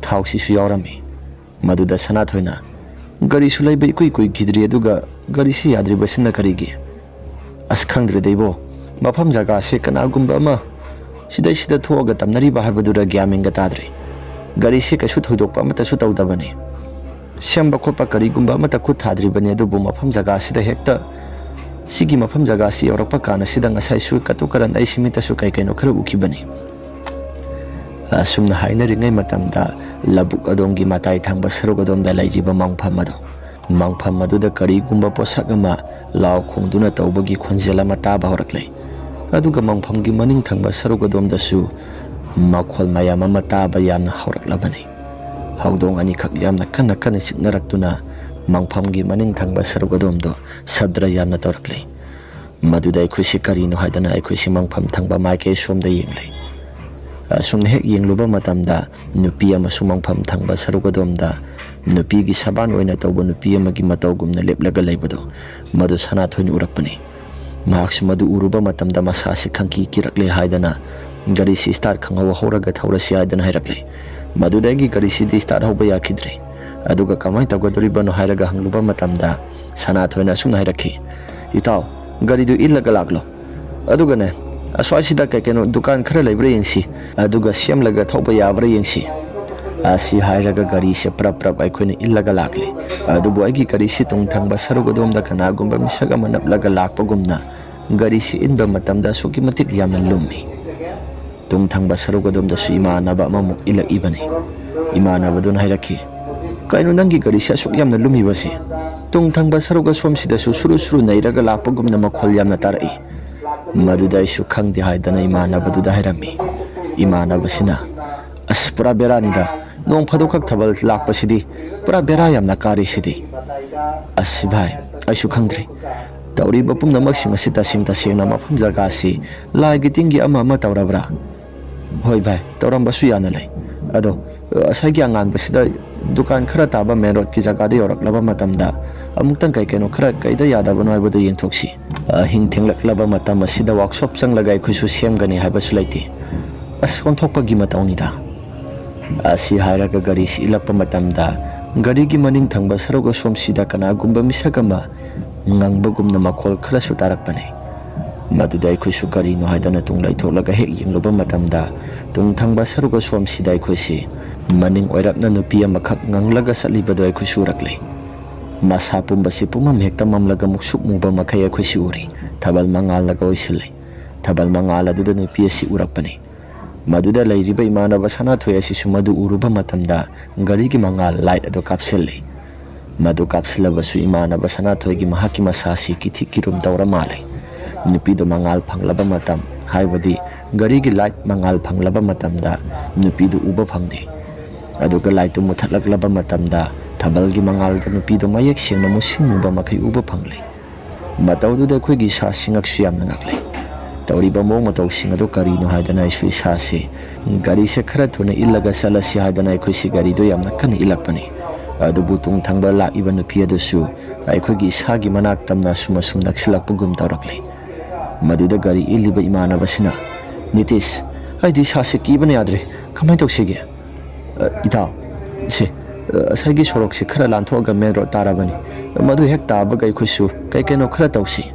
ꯊꯥꯎꯁꯤꯁꯨ ꯌꯥꯎꯔꯝꯃꯤ꯫ ꯃꯗꯨꯗ ꯁꯅꯥꯊꯣꯏꯅ, "ꯒꯥꯔꯤꯁꯨ ꯂꯩꯕ ꯏꯀꯨꯏ ꯀꯨꯏꯈꯤꯗ꯭ꯔꯤ, ꯑꯗꯨꯒ ꯒꯥꯔꯤꯁꯤ ꯌꯥꯗ꯭ꯔꯤꯕꯁꯤꯅ ꯀꯔꯤꯒꯤ?" "ꯑꯁ, ꯈꯪꯗ꯭ꯔꯦꯗ ꯏꯕꯣ, ꯃꯐꯝ ꯖꯒꯥꯁꯦ ꯀꯅꯥꯒꯨꯝꯕ ꯑꯃ ꯁꯤꯗꯩꯁꯤꯗ ꯊꯣꯛꯑꯒ ꯇꯝꯅꯔꯤꯕ ꯍꯥꯏꯕꯗꯨꯔ ꯒ꯭ꯌꯥꯟ ꯃꯦꯟꯒ ꯇꯥꯗ꯭ꯔꯦ꯫ ꯒꯥꯔꯤꯁꯦ ꯀꯩꯁꯨ ꯊꯣꯏꯗꯣꯛꯄ ꯑꯃꯠꯇꯁꯨ ꯇꯧꯗꯕꯅꯤ꯫ ꯁꯦꯝꯕ ꯈꯣꯠꯄ ꯀꯔꯤꯒꯨꯝꯕ ꯑꯃꯠꯇ ꯈꯨꯠ ꯊꯥꯗ꯭ꯔꯤꯕꯅꯤ, ꯑꯗꯨꯕꯨ ꯃꯐꯝ ꯖꯒꯥꯁꯤꯗ ꯍꯦꯛꯇ, ꯁꯤꯒꯤ ꯃꯐꯝ ꯖꯒꯥꯁꯤ ꯌꯧꯔꯛꯄ ꯀꯥꯟꯗ ꯁꯤꯗ ꯉꯁꯥꯏꯁꯨ ꯀꯇꯨ ꯀꯔꯟ ꯑꯩ ꯁꯤꯃꯤꯠꯇꯁꯨ ꯀꯩ ꯀꯩꯅꯣ ꯈꯔ ꯎꯈꯤꯕꯅꯤ"꯫ ꯑꯁꯨꯝꯅ ꯍꯥꯏꯅꯔꯤꯉꯩ ꯃꯇꯝꯗ ꯂꯧꯕꯨꯛ ꯑꯗꯣꯝꯒꯤ ꯃꯇꯥꯏ ꯊꯪꯕ ꯁꯔꯨꯛ ꯑꯗꯣꯝꯗ ꯂꯩꯔꯤꯕ ꯃꯪꯐꯝ ꯑꯗꯨ ꯃꯪꯐꯝ ꯑꯗꯨꯗ ꯀꯔꯤꯒꯨꯝꯕ ꯄꯣꯠꯁꯛ ꯑꯃ ꯂꯥꯎ ꯈꯣꯡꯗꯨꯅ ꯇꯧꯕꯒꯤ ꯈꯣꯟꯖꯦꯜ ꯑꯃ ꯇꯥꯕ ꯍꯧꯔꯛꯂꯦ꯫ ꯑꯗꯨꯒ ꯃꯪꯐꯝꯒꯤ ꯃꯅꯤꯡ ꯊꯪꯕ ꯁꯔꯨꯛ ꯑꯗꯣꯝꯗꯁꯨ ꯃꯈꯣꯜ ꯃꯌꯥꯝ ꯑꯃ ꯇꯥꯕ ꯌꯥꯝꯅ ꯍꯧꯔꯛꯂꯕꯅꯤ꯫ ꯍꯧꯗꯣꯡ ꯑꯅꯤꯈꯛ ꯌꯥꯝꯅ ꯀꯟꯅ ꯀꯟꯅ ꯆꯤꯛꯅꯔꯛꯇꯨꯅ ꯃꯪꯐꯝꯒꯤ ꯃꯅꯤꯡ ꯊꯪꯕ ꯁꯔꯨꯛ ꯑꯗꯣꯝꯗꯣ ꯁꯕ꯭ꯗ꯭ꯔ ꯌꯥꯝꯅ ꯇꯧꯔꯛꯂꯦ꯫ ꯃꯗꯨꯗ ꯑꯩꯈꯣꯏꯁꯤ ꯀꯔꯤꯅꯣ ꯍꯥꯏꯗꯅ ꯑꯩꯈꯣꯏꯁꯤ ꯃꯪꯐꯝ ꯊꯪꯕ ꯃꯥꯏꯀꯩ ꯁꯣꯝꯗ ꯌꯦꯡꯂꯦ꯫ ꯑꯁꯨꯝꯅ ꯍꯦꯛ ꯌꯦꯡꯂꯨꯕ ꯃꯇꯝꯗ ꯅꯨꯄꯤ ꯑꯃꯁꯨ ꯃꯪꯐꯝ ꯊꯪꯕ ꯁꯔꯨꯛ ꯑꯗꯣꯝꯗ ꯅꯨꯄꯤꯒꯤ ꯁꯕꯥꯟ ꯑꯣꯏꯅ ꯇꯧꯕ ꯅꯨꯄꯤ ꯑꯃꯒꯤ ꯃꯇꯧꯒꯨꯝꯅ ꯂꯦꯞꯂꯒ ꯂꯩꯕꯗꯨ ꯃꯗꯨ ꯁꯅꯥꯊꯣꯏꯅ ꯎꯔꯛꯄꯅꯤ꯫ ꯃꯍꯥꯛꯁꯨ ꯃꯗꯨ ꯎꯔꯨꯕ ꯃꯇꯝꯗ ꯃꯁꯥꯁꯤ ꯈꯪꯀꯤ ꯀꯤꯔꯛꯂꯦ ꯍꯥꯏꯗꯅ ꯒꯥꯔꯤꯁꯤ ꯁ꯭ꯇꯥꯔꯠ ꯈꯪꯍꯧ ꯍꯧꯔꯒ ꯊꯧꯔꯁꯤ ꯍꯥꯏꯗꯅ ꯍꯥꯏꯔꯛꯂꯦ꯫ ꯃꯗꯨꯗꯒꯤ ꯒꯥꯔꯤꯁꯤꯗꯤ ꯁ꯭ꯇꯥꯔꯠ ꯍꯧꯕ ꯌꯥꯈꯤꯗ꯭ꯔꯦ꯫ ꯑꯗꯨꯒ ꯀꯃꯥꯏꯅ ꯇꯧꯒꯗꯧꯔꯤꯕꯅꯣ ꯍꯥꯏꯔꯒ ꯍꯪꯂꯨꯕ ꯃꯇꯝꯗ ꯁꯅꯥꯊꯣꯏꯅ ꯑꯁꯨꯝꯅ ꯍꯥꯏꯔꯛꯈꯤ, "ꯏꯇꯥꯎ, ꯒꯥꯔꯤꯗꯨ ꯏꯜꯂꯒ ꯂꯥꯛꯂꯣ꯫ ꯑꯗꯨꯒꯅꯦ, ꯑꯁ꯭ꯋꯥꯏꯁꯤꯗ ꯀꯩ ꯀꯩꯅꯣ ꯗꯨꯀꯥꯟ ꯈꯔ ꯂꯩꯕ꯭ꯔꯥ ꯌꯦꯡꯁꯤ, ꯑꯗꯨꯒ ꯁꯦꯝꯂꯒ ꯊꯧꯕ ꯌꯥꯕ꯭ꯔꯥ ꯌꯦꯡꯁꯤ"꯫ ꯑꯁꯤ ꯍꯥꯏꯔꯒ ꯒꯥꯔꯤꯁꯦ ꯄ꯭ꯔꯞ ꯄ꯭ꯔꯞ ꯑꯩꯈꯣꯏꯅ ꯏꯜꯂꯒ ꯂꯥꯛꯂꯦ꯫ ꯑꯗꯨꯕꯨ ꯑꯩꯒꯤ ꯒꯥꯔꯤꯁꯤ ꯇꯨꯡ ꯊꯪꯕ ꯁꯔꯨꯛ ꯑꯗꯣꯝꯗ ꯀꯅꯥꯒꯨꯝꯕ ꯃꯤꯁꯛ ꯑꯃ ꯅꯞꯂꯒ ꯂꯥꯛꯄꯒꯨꯝꯅ ꯒꯥꯔꯤꯁꯤ ꯏꯟꯕ ꯃꯇꯝꯗ ꯑꯁꯨꯛꯀꯤ ꯃꯇꯤꯛ ꯌꯥꯝꯅ ꯂꯨꯝꯃꯤ꯫ ꯇꯨꯡ ꯊꯪꯕ ꯁꯔꯨꯛ ꯑꯗꯣꯝꯗꯁꯨ ꯏꯃꯥꯟꯅꯕ ꯑꯃꯃꯨꯛ ꯏꯜꯂꯛꯏꯕꯅꯤ꯫ ꯏꯃꯥꯟꯅꯕꯗꯨꯅ ꯍꯥꯏꯔꯛꯈꯤ, "ꯀꯩꯅꯣ ꯅꯪꯒꯤ ꯒꯥꯔꯤꯁꯦ ꯑꯁꯨꯛ ꯌꯥꯝꯅ ꯂꯨꯝꯃꯤꯕꯁꯦ? ꯇꯨꯡ ꯊꯪꯕ ꯁꯔꯨꯛ ꯑꯁꯣꯝꯁꯤꯗꯁꯨ ꯁꯨꯔꯨ ꯁꯨꯔꯨ ꯅꯩꯔꯒ ꯂꯥꯛꯄꯒꯨꯝꯅ ꯃꯈꯣꯜ ꯌꯥꯝꯅ ꯇꯥꯔꯛꯏ"꯫ ꯃꯗꯨꯗ ꯑꯩꯁꯨ ꯈꯪꯗꯦ ꯍꯥꯏꯗꯅ ꯏꯃꯥꯟꯅꯕꯗꯨꯗ ꯍꯥꯏꯔꯝꯃꯤ꯫ ꯏꯃꯥꯟꯅꯕꯁꯤꯅ, "ꯑꯁ, ꯄꯨꯔꯥ ꯕꯦꯔꯥꯅꯤꯗ, ꯅꯣꯡ ꯐꯥꯗꯣꯛꯈꯛ ꯊꯥꯕꯜ ꯂꯥꯛꯄꯁꯤꯗꯤ ꯄꯨꯔꯥ ꯕꯦꯔꯥ ꯌꯥꯝꯅ ꯀꯥꯔꯤꯁꯤꯗꯤ"꯫ ꯑꯁ ꯚꯥꯏ, ꯑꯩꯁꯨ ꯈꯪꯗ꯭ꯔꯦ꯫ ꯇꯧꯔꯤꯕ ꯄꯨꯝꯅꯃꯛꯁꯤꯡ ꯑꯁꯤ ꯇꯁꯦꯡ ꯇꯁꯦꯡꯅ ꯃꯐꯝ ꯖꯒꯥꯁꯤ ꯂꯥꯏꯒꯤ ꯇꯤꯟꯒꯤ ꯑꯃ ꯑꯃ ꯇꯧꯔꯕ꯭ꯔꯥ? ꯍꯣꯏ ꯚꯥꯏ, ꯇꯧꯔꯝꯕꯁꯨ ꯌꯥꯅ ꯂꯩ꯫ ꯑꯗꯣ, ꯉꯁꯥꯏꯒꯤ ꯑꯉꯥꯟꯕꯁꯤꯗ ꯗꯨꯀꯥꯟ ꯈꯔ ꯇꯥꯕ ꯃꯦꯟ ꯔꯣꯗꯀꯤ ꯖꯒꯥꯗ ꯌꯧꯔꯛꯂꯕ ꯃꯇꯝꯗ ꯑꯃꯨꯛꯇꯪ ꯀꯩ ꯀꯩꯅꯣ ꯈꯔ ꯀꯩꯗ ꯌꯥꯗꯕꯅꯣ ꯍꯥꯏꯕꯗꯨ ꯌꯦꯡꯊꯣꯛꯁꯤ꯫ ꯑꯍꯤꯡ ꯊꯦꯡꯂꯛꯂꯕ ꯃꯇꯝ ꯑꯁꯤꯗ ꯋꯥꯛꯁꯣꯞ ꯆꯪꯂꯒ ꯑꯩꯈꯣꯏꯁꯨ ꯁꯦꯝꯒꯅꯤ ꯍꯥꯏꯕꯁꯨ ꯂꯩꯇꯦ꯫ ꯑꯁ, ꯑꯣꯟꯊꯣꯛꯄꯒꯤ ꯃꯇꯧꯅꯤꯗ꯫ ꯑꯁꯤ ꯍꯥꯏꯔꯒ ꯒꯥꯔꯤꯁꯤ ꯏꯜꯂꯛꯄ ꯃꯇꯝꯗ ꯒꯥꯔꯤꯒꯤ ꯃꯅꯤꯡ ꯊꯪꯕ ꯁꯔꯨꯛ ꯑꯁꯣꯝꯁꯤꯗ ꯀꯅꯥꯒꯨꯝꯕ ꯃꯤꯁꯛ ꯑꯃ ꯉꯪꯕꯒꯨꯝꯅ ꯃꯈꯣꯜ ꯈꯔꯁꯨ ꯇꯥꯔꯛꯄꯅꯤ꯫ ꯃꯗꯨꯗ ꯑꯩꯈꯣꯏꯁꯨ ꯀꯔꯤꯅꯣ ꯍꯥꯏꯗꯅ ꯇꯨꯡ ꯂꯩꯊꯣꯛꯂꯒ ꯍꯦꯛ ꯌꯦꯡꯂꯨꯕ ꯃꯇꯝꯗ ꯇꯨꯡ ꯊꯪꯕ ꯁꯔꯨꯛ ꯑꯁꯣꯝꯁꯤꯗ ꯑꯩꯈꯣꯏꯁꯤ ꯃꯅꯤꯡ ꯑꯣꯏꯔꯞꯅ ꯅꯨꯄꯤ ꯑꯃꯈꯛ ꯉꯪꯂꯒ ꯆꯠꯂꯤꯕꯗꯨ ꯑꯩꯈꯣꯏꯁꯨ ꯎꯔꯛꯂꯦ꯫ ꯃꯁꯥ ꯄꯨꯝꯕꯁꯤ ꯄꯨꯝꯃꯝ ꯍꯦꯛꯇ ꯃꯝꯂꯒ ꯃꯨꯛꯁꯨꯛ ꯃꯨꯕ ꯃꯈꯩ ꯑꯩꯈꯣꯏꯁꯤ ꯎꯔꯤ꯫ ꯊꯥꯕꯜ ꯃꯉꯥꯜꯅꯒ ꯑꯣꯏꯁꯤꯜꯂꯤ꯫ ꯊꯥꯕꯜ ꯃꯉꯥꯜ ꯑꯗꯨꯗ ꯅꯨꯄꯤ ꯑꯁꯤ ꯎꯔꯛꯄꯅꯤ꯫ ꯃꯗꯨꯗ ꯂꯩꯔꯤꯕ ꯏꯃꯥꯟꯅꯕ ꯁꯅꯥꯊꯣꯏ ꯑꯁꯤꯁꯨ ꯃꯗꯨ ꯎꯔꯨꯕ ꯃꯇꯝꯗ ꯒꯥꯔꯤꯒꯤ ꯃꯉꯥꯜ ꯂꯥꯏꯠ ꯑꯗꯨ ꯀꯥꯞꯁꯤꯜꯂꯤ꯫ ꯃꯗꯨ ꯀꯥꯞꯁꯤꯜꯂꯕꯁꯨ ꯏꯃꯥꯟꯅꯕ ꯁꯅꯥꯊꯣꯏꯒꯤ ꯃꯍꯥꯛꯀꯤ ꯃꯁꯥꯁꯤ ꯀꯤꯊꯤ ꯀꯤꯔꯨꯝ ꯇꯧꯔ ꯃꯥꯜꯂꯦ꯫ ꯅꯨꯄꯤꯗꯣ ꯃꯉꯥꯜ ꯐꯪꯂꯕ ꯃꯇꯝ, ꯍꯥꯏꯕꯗꯤ ꯒꯥꯔꯤꯒꯤ ꯂꯥꯏꯠ ꯃꯉꯥꯜ ꯐꯪꯂꯕ ꯃꯇꯝꯗ ꯅꯨꯄꯤꯗꯨ ꯎꯕ ꯐꯪꯗꯦ꯫ ꯑꯗꯨꯒ ꯂꯥꯏꯠꯇꯨ ꯃꯨꯊꯠꯂꯛꯂꯕ ꯃꯇꯝꯗ ꯊꯥꯕꯜꯒꯤ ꯃꯉꯥꯜꯗ ꯅꯨꯄꯤꯗꯨ ꯃꯌꯦꯛ ꯁꯦꯡꯅ ꯃꯨꯁꯤꯟ ꯃꯨꯕ ꯃꯈꯩ ꯎꯕ ꯐꯪꯂꯦ꯫ ꯃꯇꯧꯗꯨꯗ ꯑꯩꯈꯣꯏꯒꯤ ꯏꯁꯥꯁꯤ ꯉꯛꯁꯨ ꯌꯥꯝꯅ ꯉꯛꯂꯦ꯫ ꯇꯧꯔꯤꯕ ꯃꯑꯣꯡ ꯃꯇꯧꯁꯤꯡ ꯑꯗꯨ ꯀꯔꯤꯅꯣ ꯍꯥꯏꯗꯅ ꯑꯩꯁꯨ ꯏꯁꯥꯁꯤ ꯒꯥꯔꯤꯁꯦ ꯈꯔ ꯊꯨꯅ ꯏꯜꯂꯒ ꯆꯠꯂꯁꯤ ꯍꯥꯏꯗꯅ ꯑꯩꯈꯣꯏꯁꯤ ꯒꯥꯔꯤꯗꯨ ꯌꯥꯝꯅ ꯀꯟꯅ ꯏꯜꯂꯛꯄꯅꯤ꯫ ꯑꯗꯨꯕꯨ ꯇꯨꯡ ꯊꯪꯕ ꯂꯥꯛꯏꯕ ꯅꯨꯄꯤ ꯑꯗꯨꯁꯨ ꯑꯩꯈꯣꯏꯒꯤ ꯏꯁꯥꯒꯤ ꯃꯅꯥꯛ ꯇꯝꯅ ꯑꯁꯨꯝ ꯑꯁꯨꯝ ꯅꯛꯁꯤꯜꯂꯛꯄꯒꯨꯝ ꯇꯧꯔꯛꯂꯦ꯫ ꯃꯗꯨꯗ ꯒꯥꯔꯤ ꯏꯜꯂꯤꯕ ꯏꯃꯥꯟꯅꯕꯁꯤꯅ, "ꯅꯤꯇꯤꯁ, ꯑꯩꯗꯤ ꯏꯁꯥꯁꯤ ꯀꯤꯕꯅ ꯌꯥꯗ꯭ꯔꯦ꯫ ꯀꯃꯥꯏꯅ ꯇꯧꯁꯤꯒꯦ?" "ꯑ, ꯏꯇꯥꯎ, ꯁꯦ, ꯑ, ꯉꯁꯥꯏꯒꯤ ꯁꯣꯔꯣꯛꯁꯤ ꯈꯔ ꯂꯥꯟꯊꯣꯛꯑꯒ ꯃꯦꯟ ꯔꯣꯗ ꯇꯥꯔꯕꯅꯤ꯫ ꯃꯗꯨ ꯍꯦꯛ ꯇꯥꯕꯒ ꯑꯩꯈꯣꯏꯁꯨ ꯀꯩ ꯀꯩꯅꯣ ꯈꯔ ꯇꯧꯁꯤ꯫"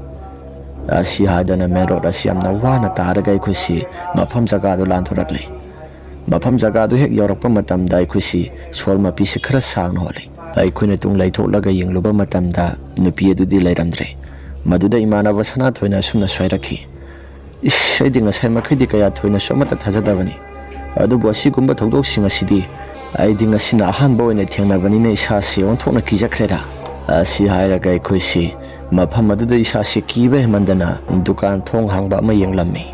ꯑꯁꯤ ꯍꯥꯏꯗꯅ ꯃꯦꯟ ꯔꯣꯗ ꯑꯁꯤ ꯌꯥꯝꯅ ꯋꯥꯅ ꯇꯥꯔꯒ ꯑꯩꯈꯣꯏꯁꯤ ꯃꯐꯝ ꯖꯒꯥꯗꯨ ꯂꯥꯟꯊꯣꯔꯛꯂꯦ꯫ ꯃꯐꯝ ꯖꯒꯥꯗꯨ ꯍꯦꯛ ꯌꯧꯔꯛꯄ ꯃꯇꯝꯗ ꯑꯩꯈꯣꯏꯁꯤ ꯁꯣꯔ ꯃꯄꯤꯁꯤ ꯈꯔ ꯁꯥꯡꯅ ꯍꯣꯜꯂꯤ꯫ ꯑꯩꯈꯣꯏꯅ ꯇꯨꯡ ꯂꯩꯊꯣꯛꯂꯒ ꯌꯦꯡꯂꯨꯕ ꯃꯇꯝꯗ ꯅꯨꯄꯤ ꯑꯗꯨꯗꯤ ꯂꯩꯔꯝꯗ꯭ꯔꯦ꯫ ꯃꯗꯨꯗ ꯏꯃꯥꯟꯅꯕ ꯁꯅꯥꯊꯣꯏꯅ ꯑꯁꯨꯝꯅ ꯁ꯭ꯋꯥꯏꯔꯛꯈꯤ꯫ "ꯏꯁ, ꯑꯩꯗꯤ ꯉꯁꯥꯏ ꯃꯈꯩꯗꯤ ꯀꯌꯥ ꯊꯣꯏꯅꯁꯨ ꯑꯃꯠꯇ ꯊꯥꯖꯗꯕꯅꯤ꯫ ꯑꯗꯨꯕꯨ ꯑꯁꯤꯒꯨꯝꯕ ꯊꯧꯗꯣꯛꯁꯤꯡ ꯑꯁꯤꯗꯤ ꯑꯩꯗꯤ ꯉꯁꯤꯅ ꯑꯍꯥꯟꯕ ꯑꯣꯏꯅ ꯊꯦꯡꯅꯕꯅꯤꯅ ꯏꯁꯥꯁꯤ ꯑꯣꯟꯊꯣꯛꯅ ꯀꯤꯖꯈ꯭ꯔꯦꯗ꯫" ꯑꯁꯤ ꯍꯥꯏꯔꯒ ꯑꯩꯈꯣꯏꯁꯤ ꯃꯐꯝ ꯑꯗꯨꯗ ꯏꯁꯥꯁꯤ ꯀꯤꯕ ꯍꯦꯟꯃꯟꯗꯅ ꯗꯨꯀꯥꯟ ꯊꯣꯡ ꯍꯥꯡꯕ ꯑꯃ ꯌꯦꯡꯂꯝꯃꯤ꯫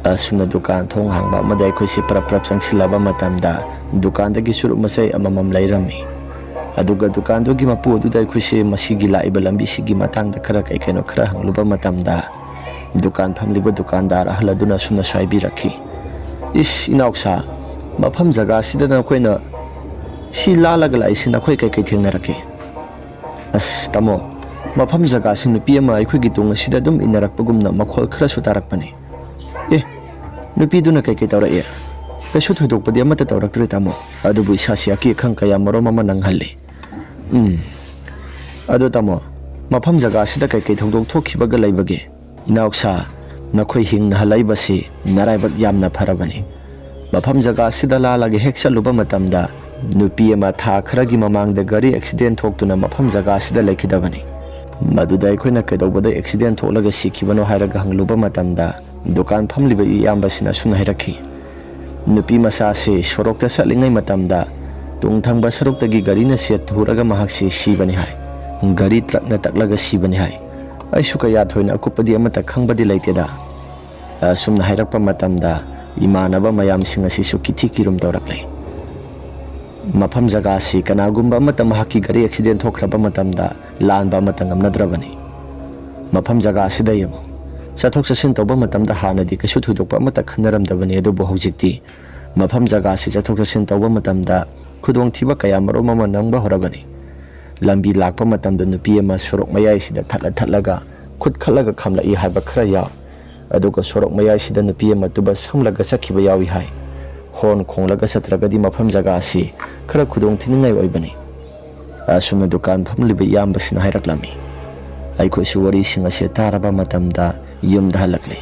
ꯑꯁꯨꯝꯅ ꯗꯨꯀꯥꯟ ꯊꯣꯡ ꯍꯥꯡꯕ ꯑꯃꯗ ꯑꯩꯈꯣꯏꯁꯤ ꯄꯔꯞ ꯄꯔꯞ ꯆꯪꯁꯤꯜꯂꯕ ꯃꯇꯝꯗ ꯗꯨꯀꯥꯟꯗꯒꯤ ꯆꯨꯔꯨꯞ ꯃꯆꯩ ꯑꯃꯃꯝ ꯂꯩꯔꯝꯃꯤ꯫ ꯑꯗꯨꯒ ꯗꯨꯀꯥꯟꯗꯨꯒꯤ ꯃꯄꯨ ꯑꯗꯨꯗ ꯑꯩꯈꯣꯏꯁꯤ ꯃꯁꯤꯒꯤ ꯂꯥꯛꯏꯕ ꯂꯝꯕꯤꯁꯤꯒꯤ ꯃꯇꯥꯡꯗ ꯈꯔ ꯀꯩ ꯀꯩꯅꯣ ꯈꯔ ꯍꯪꯂꯨꯕ ꯃꯇꯝꯗ ꯗꯨꯀꯥꯟ ꯐꯝꯂꯤꯕ ꯗꯨꯀꯥꯟꯗꯥꯔ ꯑꯍꯜ ꯑꯗꯨꯅ ꯑꯁꯨꯝꯅ ꯁ꯭ꯋꯥꯏꯕꯤꯔꯛꯈꯤ꯫ "ꯏꯁ, ꯏꯅꯥꯎꯁꯥ, ꯃꯐꯝ ꯖꯒꯥꯁꯤꯗ ꯅꯈꯣꯏꯅ ꯁꯤ ꯂꯥꯜꯂꯒ ꯂꯥꯛꯏꯁꯤ ꯅꯈꯣꯏ ꯀꯩꯀꯩ ꯊꯦꯡꯅꯔꯛꯀꯦ?" "ꯑꯁ, ꯇꯥꯃꯣ, ꯃꯐꯝ ꯖꯒꯥꯁꯤ ꯅꯨꯄꯤ ꯑꯃ ꯑꯩꯈꯣꯏꯒꯤ ꯇꯨꯡ ꯑꯁꯤꯗ ꯑꯗꯨꯝ ꯏꯟꯅꯔꯛꯄꯒꯨꯝꯅ ꯃꯈꯣꯜ ꯈꯔꯁꯨ ꯇꯥꯔꯛꯄꯅꯤ꯫" "ꯑꯦ, ꯅꯨꯄꯤꯗꯨꯅ ꯀꯩꯀꯩ ꯇꯧꯔꯛꯑꯦ?" "ꯀꯩꯁꯨ ꯊꯣꯏꯗꯣꯛꯄꯗꯤ ꯑꯃꯠꯇ ꯇꯧꯔꯛꯇ꯭ꯔꯦ, ꯇꯥꯃꯣ꯫ ꯑꯗꯨꯕꯨ ꯏꯁꯥꯁꯤ ꯑꯀꯤ ꯑꯈꯪ ꯀꯌꯥ ꯃꯔꯨꯝ ꯑꯃ ꯅꯪꯍꯜꯂꯤ꯫" "ꯎꯝ꯫ ꯑꯗꯣ, ꯇꯥꯃꯣ, ꯃꯐꯝ ꯖꯒꯥꯁꯤꯗ ꯀꯩꯀꯩ ꯊꯧꯗꯣꯛ ꯊꯣꯛꯈꯤꯕꯒ ꯂꯩꯕꯒꯦ?" "ꯏꯅꯥꯎꯁꯥ, ꯅꯈꯣꯏ ꯍꯤꯡꯅ ꯍꯜꯂꯛꯏꯕꯁꯤ ꯅꯔꯥꯏꯕꯛ ꯌꯥꯝꯅ ꯐꯔꯕꯅꯤ꯫ ꯃꯐꯝ ꯖꯒꯥꯁꯤꯗ ꯂꯥꯜꯂꯒ ꯍꯦꯛ ꯆꯠꯂꯨꯕ ꯃꯇꯝꯗ ꯅꯨꯄꯤ ꯑꯃ ꯊꯥ ꯈꯔꯒꯤ ꯃꯃꯥꯡꯗ ꯒꯥꯔꯤ ꯑꯦꯛꯁꯤꯗꯦꯟ ꯊꯣꯛꯇꯨꯅ ꯃꯐꯝ ꯖꯒꯥꯁꯤꯗ ꯂꯩꯈꯤꯗꯕꯅꯤ꯫ ꯃꯗꯨꯗ ꯑꯩꯈꯣꯏꯅ ꯀꯩꯗꯧꯕꯗ ꯑꯦꯛꯁꯤꯗꯦꯟ ꯊꯣꯛꯂꯒ ꯁꯤꯈꯤꯕꯅꯣ ꯍꯥꯏꯔꯒ ꯍꯪꯂꯨꯕ ꯃꯇꯝꯗ ꯗꯨꯀꯥꯟ ꯐꯝꯂꯤꯕ ꯏꯌꯥꯝꯕꯁꯤꯅ ꯑꯁꯨꯝꯅ ꯍꯥꯏꯔꯛꯈꯤ, ꯅꯨꯄꯤ ꯃꯆꯥꯁꯤ ꯁꯣꯔꯣꯛꯇ ꯆꯠꯂꯤꯉꯩ ꯃꯇꯝꯗ ꯇꯨꯡ ꯊꯪꯕ ꯁꯔꯨꯛꯇꯒꯤ ꯒꯥꯔꯤꯅ ꯆꯦꯠꯊꯨꯔꯒ ꯃꯍꯥꯛꯁꯤ ꯁꯤꯕꯅꯤ ꯍꯥꯏ꯫ ꯒꯥꯔꯤ ꯇ꯭ꯔꯛꯅ ꯇꯛꯂꯒ ꯁꯤꯕꯅꯤ ꯍꯥꯏ꯫ ꯑꯩꯁꯨ ꯀꯌꯥ ꯊꯣꯏꯅ ꯑꯀꯨꯞꯄꯗꯤ ꯑꯃꯠꯇ ꯈꯪꯕꯗꯤ ꯂꯩꯇꯦꯗ꯫ ꯑꯁꯨꯝꯅ ꯍꯥꯏꯔꯛꯄ ꯃꯇꯝꯗ ꯏꯃꯥꯟꯅꯕ ꯃꯌꯥꯝꯁꯤꯡ ꯑꯁꯤꯁꯨ ꯀꯤꯊꯤ ꯀꯤꯔꯨꯝ ꯇꯧꯔꯛꯂꯦ꯫ ꯃꯐꯝ ꯖꯒꯥꯁꯤ ꯀꯅꯥꯒꯨꯝꯕ ꯑꯃꯠꯇ ꯃꯍꯥꯛꯀꯤ ꯒꯥꯔꯤ ꯑꯦꯛꯁꯤꯗꯦꯟ ꯊꯣꯛꯈ꯭ꯔꯕ ꯃꯇꯝꯗ ꯂꯥꯟꯕ ꯑꯃꯠꯇ ꯉꯝꯅꯗ꯭ꯔꯕꯅꯤ꯫ ꯃꯐꯝ ꯖꯒꯥ ꯑꯁꯤꯗ ꯌꯦꯡꯉꯨ꯫ ꯆꯠꯊꯣꯛ ꯆꯠꯁꯤꯟ ꯇꯧꯕ ꯃꯇꯝꯗ ꯍꯥꯟꯅꯗꯤ ꯀꯩꯁꯨ ꯊꯣꯏꯗꯣꯛꯄ ꯑꯃꯠꯇ ꯈꯟꯅꯔꯝꯗꯕꯅꯤ, ꯑꯗꯨꯕꯨ ꯍꯧꯖꯤꯛꯇꯤ ꯃꯐꯝ ꯖꯒꯥ ꯑꯁꯤ ꯆꯠꯊꯣꯛ ꯆꯠꯁꯤꯟ ꯇꯧꯕ ꯃꯇꯝꯗ ꯈꯨꯗꯣꯡꯊꯤꯕ ꯀꯌꯥ ꯃꯔꯨꯝ ꯑꯃ ꯅꯪꯕ ꯍꯧꯔꯕꯅꯤ꯫ ꯂꯝꯕꯤ ꯂꯥꯛꯄ ꯃꯇꯝꯗ ꯅꯨꯄꯤ ꯑꯃ ꯁꯣꯔꯣꯛ ꯃꯌꯥꯏꯁꯤꯗ ꯊꯠꯂ ꯊꯠꯂꯒ ꯈꯨꯠ ꯈꯠꯂꯒ ꯈꯥꯝꯂꯛꯏ ꯍꯥꯏꯕ ꯈꯔ ꯌꯥꯎ꯫ ꯑꯗꯨꯒ ꯁꯣꯔꯣꯛ ꯃꯌꯥꯏꯁꯤꯗ ꯅꯨꯄꯤ ꯑꯃ ꯇꯨꯕ ꯁꯪꯂꯒ ꯆꯠꯈꯤꯕ ꯌꯥꯎꯏ ꯍꯥꯏ꯫ ꯍꯣꯔꯟ ꯈꯣꯡꯂꯒ ꯆꯠꯇ꯭ꯔꯒꯗꯤ ꯃꯐꯝ ꯖꯒꯥ ꯑꯁꯤ ꯈꯔ ꯈꯨꯗꯣꯡ ꯊꯤꯅꯤꯡꯉꯥꯏ ꯑꯣꯏꯕꯅꯤ꯫ ꯑꯁꯨꯝꯅ ꯗꯨꯀꯥꯟ ꯐꯝꯂꯤꯕ ꯏꯌꯥꯝꯕꯁꯤꯅ ꯍꯥꯏꯔꯛꯂꯝꯃꯤ꯫ ꯑꯩꯈꯣꯏꯁꯨ ꯋꯥꯔꯤꯁꯤꯡ ꯑꯁꯤ ꯇꯥꯔꯕ ꯃꯇꯝꯗ ꯌꯨꯝꯗ ꯍꯜꯂꯛꯂꯦ꯫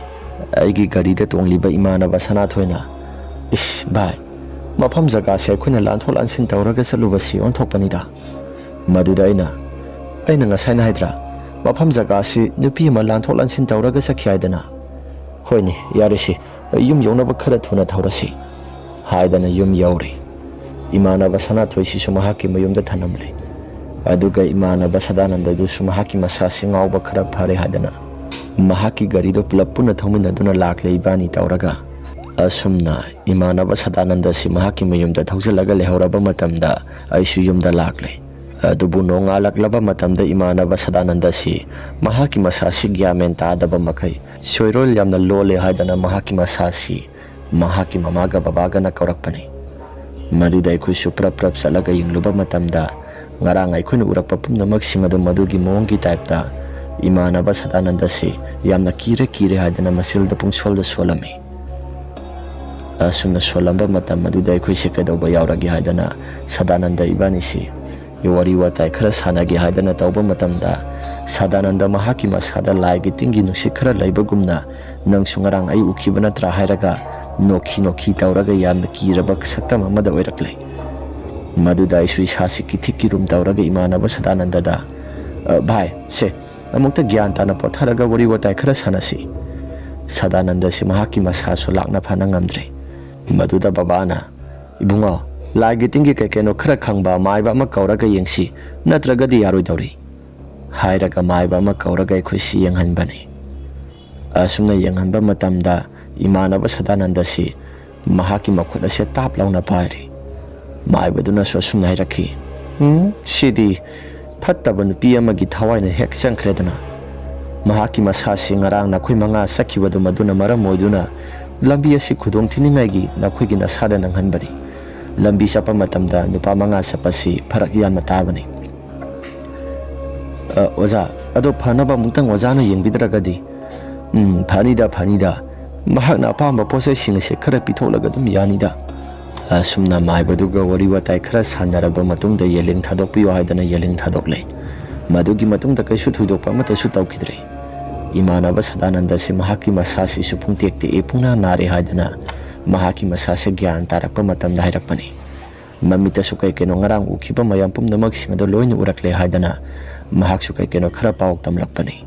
ꯑꯩꯒꯤ ꯒꯥꯔꯤꯗ ꯇꯣꯡꯂꯤꯕ ꯏꯃꯥꯟꯅꯕ ꯁꯅꯥꯊꯣꯏꯅ, "ꯏꯁ ꯚꯥꯏ, ꯃꯐꯝ ꯖꯒꯥꯁꯦ ꯑꯩꯈꯣꯏꯅ ꯂꯥꯟꯊꯣꯛ ꯂꯥꯟꯁꯤꯟ ꯇꯧꯔꯒ ꯆꯠꯂꯨꯕꯁꯤ ꯑꯣꯟꯊꯣꯛꯄꯅꯤꯗ"꯫ ꯃꯗꯨꯗ ꯑꯩꯅ, "ꯑꯩꯅ ꯉꯁꯥꯏꯅ ꯍꯥꯏꯗ꯭ꯔꯥ, ꯃꯐꯝ ꯖꯒꯥꯁꯤ ꯅꯨꯄꯤ ꯑꯃ ꯂꯥꯟꯊꯣꯛ ꯂꯥꯟꯁꯤꯟ ꯇꯧꯔꯒ ꯆꯠꯈꯤ ꯍꯥꯏꯗꯅ?" "ꯍꯣꯏꯅꯦ, ꯌꯥꯔꯦꯁꯤ, ꯌꯨꯝ ꯌꯧꯅꯕ ꯈꯔ ꯊꯨꯅ ꯊꯧꯔꯁꯤ" ꯍꯥꯏꯗꯅ ꯌꯨꯝ ꯌꯧꯔꯦ꯫ ꯏꯃꯥꯟꯅꯕ ꯁꯅꯥꯊꯣꯏꯁꯤꯁꯨ ꯃꯍꯥꯛꯀꯤ ꯃꯌꯨꯝꯗ ꯊꯅꯝꯂꯦ꯫ ꯑꯗꯨꯒ ꯏꯃꯥꯟꯅꯕ ꯁꯗꯥꯅꯟꯗꯗꯨꯁꯨ ꯃꯍꯥꯛꯀꯤ ꯃꯁꯥꯁꯤ ꯉꯥꯎꯕ ꯈꯔ ꯐꯔꯦ ꯍꯥꯏꯗꯅ ꯃꯍꯥꯛꯀꯤ ꯒꯥꯔꯤꯗꯣ ꯄꯨꯂꯞ ꯄꯨꯟꯅ ꯊꯧꯃꯤꯟꯅꯗꯨꯅ ꯂꯥꯛꯂꯦ ꯏꯕꯥꯅꯤ ꯇꯧꯔꯒ꯫ ꯑꯁꯨꯝꯅ ꯏꯃꯥꯟꯅꯕ ꯁꯗꯥꯅꯟꯗꯁꯤ ꯃꯍꯥꯛꯀꯤ ꯃꯌꯨꯝꯗ ꯊꯧꯖꯤꯜꯂꯒ ꯂꯩꯍꯧꯔꯕ ꯃꯇꯝꯗ ꯑꯩꯁꯨ ꯌꯨꯝꯗ ꯂꯥꯛꯂꯦ꯫ ꯑꯗꯨꯕꯨ ꯅꯣꯡꯉꯥꯜꯂꯛꯂꯕ ꯃꯇꯝꯗ ꯏꯃꯥꯟꯅꯕ ꯁꯗꯥꯅꯟꯗꯁꯤ ꯃꯍꯥꯛꯀꯤ ꯃꯁꯥꯁꯤ ꯒ꯭ꯌꯥꯟ ꯃꯦꯟ ꯇꯥꯗꯕ ꯃꯈꯩ ꯁꯣꯏꯔꯣꯜ ꯌꯥꯝꯅ ꯂꯣꯜꯂꯦ ꯍꯥꯏꯗꯅ ꯃꯍꯥꯛꯀꯤ ꯃꯁꯥꯁꯤ ꯃꯍꯥꯛꯀꯤ ꯃꯃꯥꯒ ꯕꯕꯥꯒꯅ ꯀꯧꯔꯛꯄꯅꯤ꯫ ꯃꯗꯨꯗ ꯑꯩꯈꯣꯏꯁꯨ ꯄ꯭ꯔꯞ ꯄ꯭ꯔꯞ ꯆꯠꯂꯒ ꯌꯦꯡꯂꯨꯕ ꯃꯇꯝꯗ ꯉꯔꯥꯡ ꯑꯩꯈꯣꯏꯅ ꯎꯔꯛꯄ ꯄꯨꯝꯅꯃꯛꯁꯤꯡ ꯑꯗꯨ ꯃꯗꯨꯒꯤ ꯃꯑꯣꯡꯒꯤ ꯇꯥꯏꯞꯇ ꯏꯃꯥꯟꯅꯕ ꯁꯗꯥꯅꯟꯗꯁꯤ ꯌꯥꯝꯅ ꯀꯤꯔꯦ ꯀꯤꯔꯦ ꯍꯥꯏꯗꯅ ꯃꯆꯤꯜꯗ ꯄꯨꯡꯁꯣꯜꯗ ꯁꯣꯜꯂꯝꯃꯤ꯫ ꯑꯁꯨꯝꯅ ꯁꯣꯜꯂꯝꯕ ꯃꯇꯝ ꯑꯗꯨꯗ ꯑꯩꯈꯣꯏꯁꯦ ꯀꯩꯗꯧꯕ ꯌꯥꯎꯔꯒꯦ ꯍꯥꯏꯗꯅ ꯁꯗꯥꯅꯟꯗ ꯏꯕꯥꯅꯤꯁꯤ ꯋꯥꯔꯤ ꯋꯥꯇꯥꯏ ꯈꯔ ꯁꯥꯟꯅꯒꯦ ꯍꯥꯏꯗꯅ ꯇꯧꯕ ꯃꯇꯝꯗ ꯁꯗꯥꯅꯟꯗ ꯃꯍꯥꯛꯀꯤ ꯃꯁꯥꯗ ꯂꯥꯏꯒꯤ ꯇꯤꯟꯒꯤ ꯅꯨꯡꯁꯤꯠ ꯈꯔ ꯂꯩꯕꯒꯨꯝꯅ "ꯅꯪꯁꯨ ꯉꯔꯥꯡ ꯑꯩ ꯎꯈꯤꯕ ꯅꯠꯇ꯭ꯔꯥ?" ꯍꯥꯏꯔꯒ ꯅꯣꯛꯈꯤ ꯅꯣꯛꯈꯤ ꯇꯧꯔꯒ ꯌꯥꯝꯅ ꯀꯤꯔꯕ ꯁꯛꯇꯝ ꯑꯃꯗ ꯑꯣꯏꯔꯛꯂꯦ꯫ ꯃꯗꯨꯗ ꯑꯩꯁꯨ ꯏꯁꯥꯁꯤ ꯀꯤꯊꯤꯛ ꯀꯤꯔꯨꯝ ꯇꯧꯔꯒ ꯏꯃꯥꯟꯅꯕ ꯁꯗꯥꯅꯟꯗꯗ, "ꯑ, ꯚꯥꯏ, ꯁꯦ, ꯑꯃꯨꯛꯇ ꯒ꯭ꯌꯥꯟ ꯇꯥꯅ ꯄꯣꯊꯔꯒ ꯋꯥꯔꯤ ꯋꯥꯇꯥꯏ ꯈꯔ ꯁꯥꯟꯅꯁꯤ"꯫ ꯁꯗꯥꯅꯟꯗꯁꯤ ꯃꯍꯥꯛꯀꯤ ꯃꯁꯥꯁꯨ ꯂꯥꯛꯅ ꯐꯅ ꯉꯝꯗ꯭ꯔꯦ꯫ ꯃꯗꯨꯗ ꯕꯕꯥꯅ, "ꯏꯕꯨꯡꯉꯣ, "ꯂꯥꯏꯒꯤ ꯇꯤꯟꯒꯤ ꯀꯩ ꯀꯩꯅꯣ ꯈꯔ ꯈꯪꯕ ꯃꯥꯏꯕ ꯑꯃ ꯀꯧꯔꯒ ꯌꯦꯡꯁꯤ, ꯅꯠꯇ꯭ꯔꯒꯗꯤ ꯌꯥꯔꯣꯏꯗꯧꯔꯤ" ꯍꯥꯏꯔꯒ ꯃꯥꯏꯕ ꯑꯃ ꯀꯧꯔꯒ ꯑꯩꯈꯣꯏꯁꯤ ꯌꯦꯡꯍꯟꯕꯅꯤ꯫ ꯑꯁꯨꯝꯅ ꯌꯦꯡꯍꯟꯕ ꯃꯇꯝꯗ ꯏꯃꯥꯟꯅꯕ ꯁꯗꯥꯅꯟꯗꯁꯤ ꯃꯍꯥꯛꯀꯤ ꯃꯈꯨꯠ ꯑꯁꯦ ꯇꯥꯞ ꯂꯥꯎꯅ ꯄꯥꯏꯔꯤ꯫ ꯃꯥꯏꯕꯗꯨꯅꯁꯨ ꯑꯁꯨꯝꯅ ꯍꯥꯏꯔꯛꯈꯤ, "ꯎꯝ, ꯁꯤꯗꯤ ꯐꯠꯇꯕ ꯅꯨꯄꯤ ꯑꯃꯒꯤ ꯊꯋꯥꯏꯅ ꯍꯦꯛ ꯆꯪꯈ꯭ꯔꯦꯗꯅ꯫ ꯃꯍꯥꯛꯀꯤ ꯃꯁꯥꯁꯤ ꯉꯔꯥꯡ ꯅꯈꯣꯏ ꯃꯉꯥ ꯆꯠꯈꯤꯕꯗꯨ ꯃꯗꯨꯅ ꯃꯔꯝ ꯑꯣꯏꯗꯨꯅ ꯂꯝꯕꯤ ꯑꯁꯤ ꯈꯨꯗꯣꯡ ꯊꯤꯅꯤꯡꯉꯥꯏꯒꯤ ꯅꯈꯣꯏꯒꯤ ꯅꯁꯥꯗ ꯅꯪꯍꯟꯕꯅꯤ꯫ ꯂꯝꯕꯤ ꯆꯠꯄ ꯃꯇꯝꯗ ꯅꯨꯄꯥ ꯃꯉꯥ ꯆꯠꯄꯁꯤ ꯐꯔꯛ ꯌꯥꯝꯅ ꯇꯥꯕꯅꯤ"꯫ "ꯑ, ꯑꯣꯖꯥ, ꯑꯗꯣ ꯐꯅꯕ ꯑꯃꯨꯛꯇꯪ ꯑꯣꯖꯥꯅ ꯌꯦꯡꯕꯤꯗ꯭ꯔꯒꯗꯤ?" "ꯎꯝ, ꯐꯅꯤꯗ, ꯐꯅꯤꯗ꯫ ꯃꯍꯥꯛꯅ ꯑꯄꯥꯝꯕ ꯄꯣꯠ ꯆꯩꯁꯤꯡ ꯑꯁꯦ ꯈꯔ ꯄꯤꯊꯣꯛꯂꯒ ꯑꯗꯨꯝ ꯌꯥꯅꯤꯗ"꯫ ꯑꯁꯨꯝꯅ ꯃꯥꯏꯕꯗꯨꯒ ꯋꯥꯔꯤ ꯋꯥꯇꯥꯏ ꯈꯔ ꯁꯥꯟꯅꯔꯕ ꯃꯇꯨꯡꯗ ꯌꯦꯂꯤꯡ ꯊꯥꯗꯣꯛꯄꯤꯌꯨ ꯍꯥꯏꯗꯅ ꯌꯦꯂꯤꯡ ꯊꯥꯗꯣꯛꯂꯦ꯫ ꯃꯗꯨꯒꯤ ꯃꯇꯨꯡꯗ ꯀꯩꯁꯨ ꯊꯣꯏꯗꯣꯛꯄ ꯑꯃꯠꯇꯁꯨ ꯇꯧꯈꯤꯗ꯭ꯔꯦ꯫ ꯏꯃꯥꯟꯅꯕ ꯁꯗꯥꯅꯟꯗꯁꯤ ꯃꯍꯥꯛꯀꯤ ꯃꯁꯥꯁꯤꯁꯨ ꯄꯨꯡꯇꯦꯛ ꯇꯦꯛꯑꯦ, ꯄꯨꯡꯅꯥ ꯅꯥꯔꯦ ꯍꯥꯏꯗꯅ ꯃꯍꯥꯛꯀꯤ ꯃꯁꯥꯁꯦ ꯒ꯭ꯌꯥꯟ ꯇꯥꯔꯛꯄ ꯃꯇꯝꯗ ꯍꯥꯏꯔꯛꯄꯅꯤ꯫ ꯃꯃꯤꯠꯇꯁꯨ ꯀꯩ ꯀꯩꯅꯣ ꯉꯔꯥꯡ ꯎꯈꯤꯕ ꯃꯌꯥꯝ ꯄꯨꯝꯅꯃꯛꯁꯤꯡ ꯑꯗꯨ ꯂꯣꯏꯅ ꯎꯔꯛꯂꯦ ꯍꯥꯏꯗꯅ ꯃꯍꯥꯛꯁꯨ ꯀꯩ ꯀꯩꯅꯣ ꯈꯔ ꯄꯥꯎ ꯇꯝꯂꯛꯄꯅꯤ꯫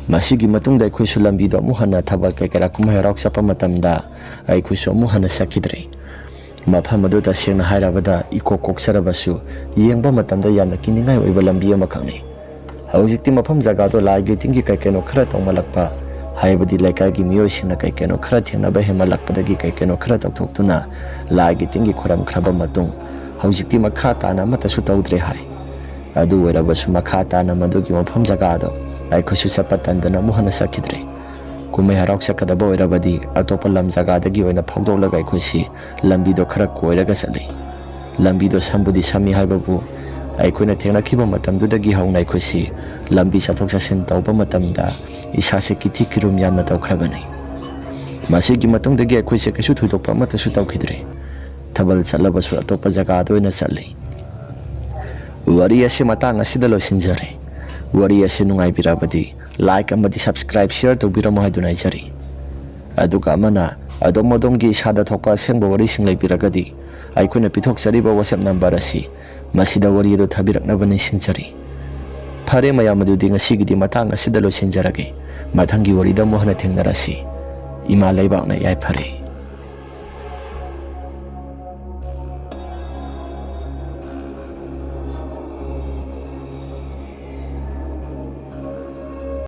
ꯃꯁꯤꯒꯤ ꯃꯇꯨꯡꯗ ꯑꯩꯈꯣꯏꯁꯨ ꯂꯝꯕꯤꯗꯣ ꯑꯃꯨꯛ ꯍꯟꯅ ꯊꯥꯕꯜ ꯀꯩꯀꯩꯔꯥ ꯀꯨꯝꯍꯩ ꯍꯔꯥꯎ ꯆꯠꯄ ꯃꯇꯝꯗ ꯑꯩꯈꯣꯏꯁꯨ ꯑꯃꯨꯛ ꯍꯟꯅ ꯆꯠꯈꯤꯗ꯭ꯔꯦ꯫ ꯃꯐꯝ ꯑꯗꯨ ꯇꯁꯦꯡꯅ ꯍꯥꯏꯔꯕꯗ ꯏꯀꯣꯛ ꯀꯣꯛꯆꯔꯕꯁꯨ ꯌꯦꯡꯕ ꯃꯇꯝꯗ ꯌꯥꯝꯅ ꯀꯤꯅꯤꯡꯉꯥꯏ ꯑꯣꯏꯕ ꯂꯝꯕꯤ ꯑꯃꯈꯛꯅꯤ꯫ ꯍꯧꯖꯤꯛꯇꯤ ꯃꯐꯝ ꯖꯒꯥꯗꯣ ꯂꯥꯏꯒꯤ ꯇꯤꯟꯒꯤ ꯀꯩ ꯀꯩꯅꯣ ꯈꯔ ꯇꯧꯃꯜꯂꯛꯄ, ꯍꯥꯏꯕꯗꯤ ꯂꯩꯀꯥꯏꯒꯤ ꯃꯤꯑꯣꯏꯁꯤꯡꯅ ꯀꯩ ꯀꯩꯅꯣ ꯈꯔ ꯊꯦꯡꯅꯕ ꯍꯦꯟꯃꯜꯂꯛꯄꯗꯒꯤ ꯀꯩ ꯀꯩꯅꯣ ꯈꯔ ꯇꯧꯊꯣꯛꯇꯨꯅ ꯂꯥꯏꯒꯤ ꯇꯤꯟꯒꯤ ꯈꯣꯏꯔꯝꯈ꯭ꯔꯕ ꯃꯇꯨꯡ ꯍꯧꯖꯤꯛꯇꯤ ꯃꯈꯥ ꯇꯥꯅ ꯑꯃꯠꯇꯁꯨ ꯇꯧꯗ꯭ꯔꯦ ꯍꯥꯏ꯫ ꯑꯗꯨ ꯑꯣꯏꯔꯕꯁꯨ ꯃꯈꯥ ꯇꯥꯅ ꯃꯗꯨꯒꯤ ꯃꯐꯝ ꯖꯒꯥꯗꯣ ꯑꯩꯈꯣꯏꯁꯨ ꯆꯠꯄ ꯇꯟꯗꯅ ꯑꯃꯨꯛ ꯍꯟꯅ ꯆꯠꯈꯤꯗ꯭ꯔꯦ꯫ ꯀꯨꯝꯍꯩ ꯍꯔꯥꯎ ꯆꯠꯀꯗꯕ ꯑꯣꯏꯔꯕꯗꯤ ꯑꯇꯣꯞꯄ ꯂꯝ ꯖꯒꯥꯗꯒꯤ ꯑꯣꯏꯅ ꯐꯥꯎꯗꯣꯛꯂꯒ ꯑꯩꯈꯣꯏꯁꯤ ꯂꯝꯕꯤꯗꯣ ꯈꯔ ꯀꯣꯏꯔꯒ ꯆꯠꯂꯤ꯫ ꯂꯝꯕꯤꯗꯣ ꯁꯝꯕꯨꯗꯤ ꯁꯝꯃꯤ ꯍꯥꯏꯕꯕꯨ ꯑꯩꯈꯣꯏꯅ ꯊꯦꯡꯅꯈꯤꯕ ꯃꯇꯝꯗꯨꯗꯒꯤ ꯍꯧꯅ ꯑꯩꯈꯣꯏꯁꯤ ꯂꯝꯕꯤ ꯆꯠꯊꯣꯛ ꯆꯠꯁꯤꯟ ꯇꯧꯕ ꯃꯇꯝꯗ ꯏꯁꯥꯁꯦ ꯀꯤꯊꯤ ꯀꯤꯔꯨꯝ ꯌꯥꯝꯅ ꯇꯧꯈ꯭ꯔꯕꯅꯤ꯫ ꯃꯁꯤꯒꯤ ꯃꯇꯨꯡꯗꯒꯤ ꯑꯩꯈꯣꯏꯁꯦ ꯀꯩꯁꯨ ꯊꯣꯏꯗꯣꯛꯄ ꯑꯃꯠꯇꯁꯨ ꯇꯧꯈꯤꯗ꯭ꯔꯦ꯫ ꯊꯥꯕꯜ ꯆꯠꯂꯕꯁꯨ ꯑꯇꯣꯞꯄ ꯖꯒꯥꯗ ꯑꯣꯏꯅ ꯆꯠꯂꯤ꯫ ꯋꯥꯔꯤ ꯑꯁꯤ ꯃꯇꯥꯡ ꯑꯁꯤꯗ ꯂꯣꯏꯁꯤꯟꯖꯔꯦ꯫ ꯋꯥꯔꯤ ꯑꯁꯤ ꯅꯨꯡꯉꯥꯏꯕꯤꯔꯕꯗꯤ like ꯑꯃꯗꯤ subscribe, share ꯇꯧꯕꯤꯔꯝꯃꯣ ꯍꯥꯏꯗꯨꯅ ꯍꯥꯏꯖꯔꯤ꯫ ꯑꯗꯨꯒ ꯑꯃꯅ, ꯑꯗꯣꯝ ꯑꯗꯣꯝꯒꯤ ꯏꯁꯥꯗ ꯊꯣꯛꯄ ꯑꯁꯦꯡꯕ ꯋꯥꯔꯤꯁꯤꯡ ꯂꯩꯕꯤꯔꯒꯗꯤ ꯑꯩꯈꯣꯏꯅ ꯄꯤꯊꯣꯛꯆꯔꯤꯕ WhatsApp number ꯑꯁꯤ ꯃꯁꯤꯗ ꯋꯥꯔꯤ ꯑꯗꯨ ꯊꯥꯕꯤꯔꯛꯅꯕ ꯅꯤꯡꯁꯤꯡꯖꯔꯤ꯫ ꯐꯔꯦ ꯃꯌꯥꯝ, ꯑꯗꯨꯗꯤ ꯉꯁꯤꯒꯤꯗꯤ ꯃꯇꯥꯡ ꯑꯁꯤꯗ ꯂꯣꯏꯁꯤꯟꯖꯔꯒꯦ꯫ ꯃꯊꯪꯒꯤ ꯋꯥꯔꯤꯗ ꯑꯃꯨꯛ ꯍꯟꯅ ꯊꯦꯡꯅꯔꯁꯤ꯫ ꯏꯃꯥ ꯂꯩꯕꯥꯛꯅ ꯌꯥꯏꯐꯔꯦ꯫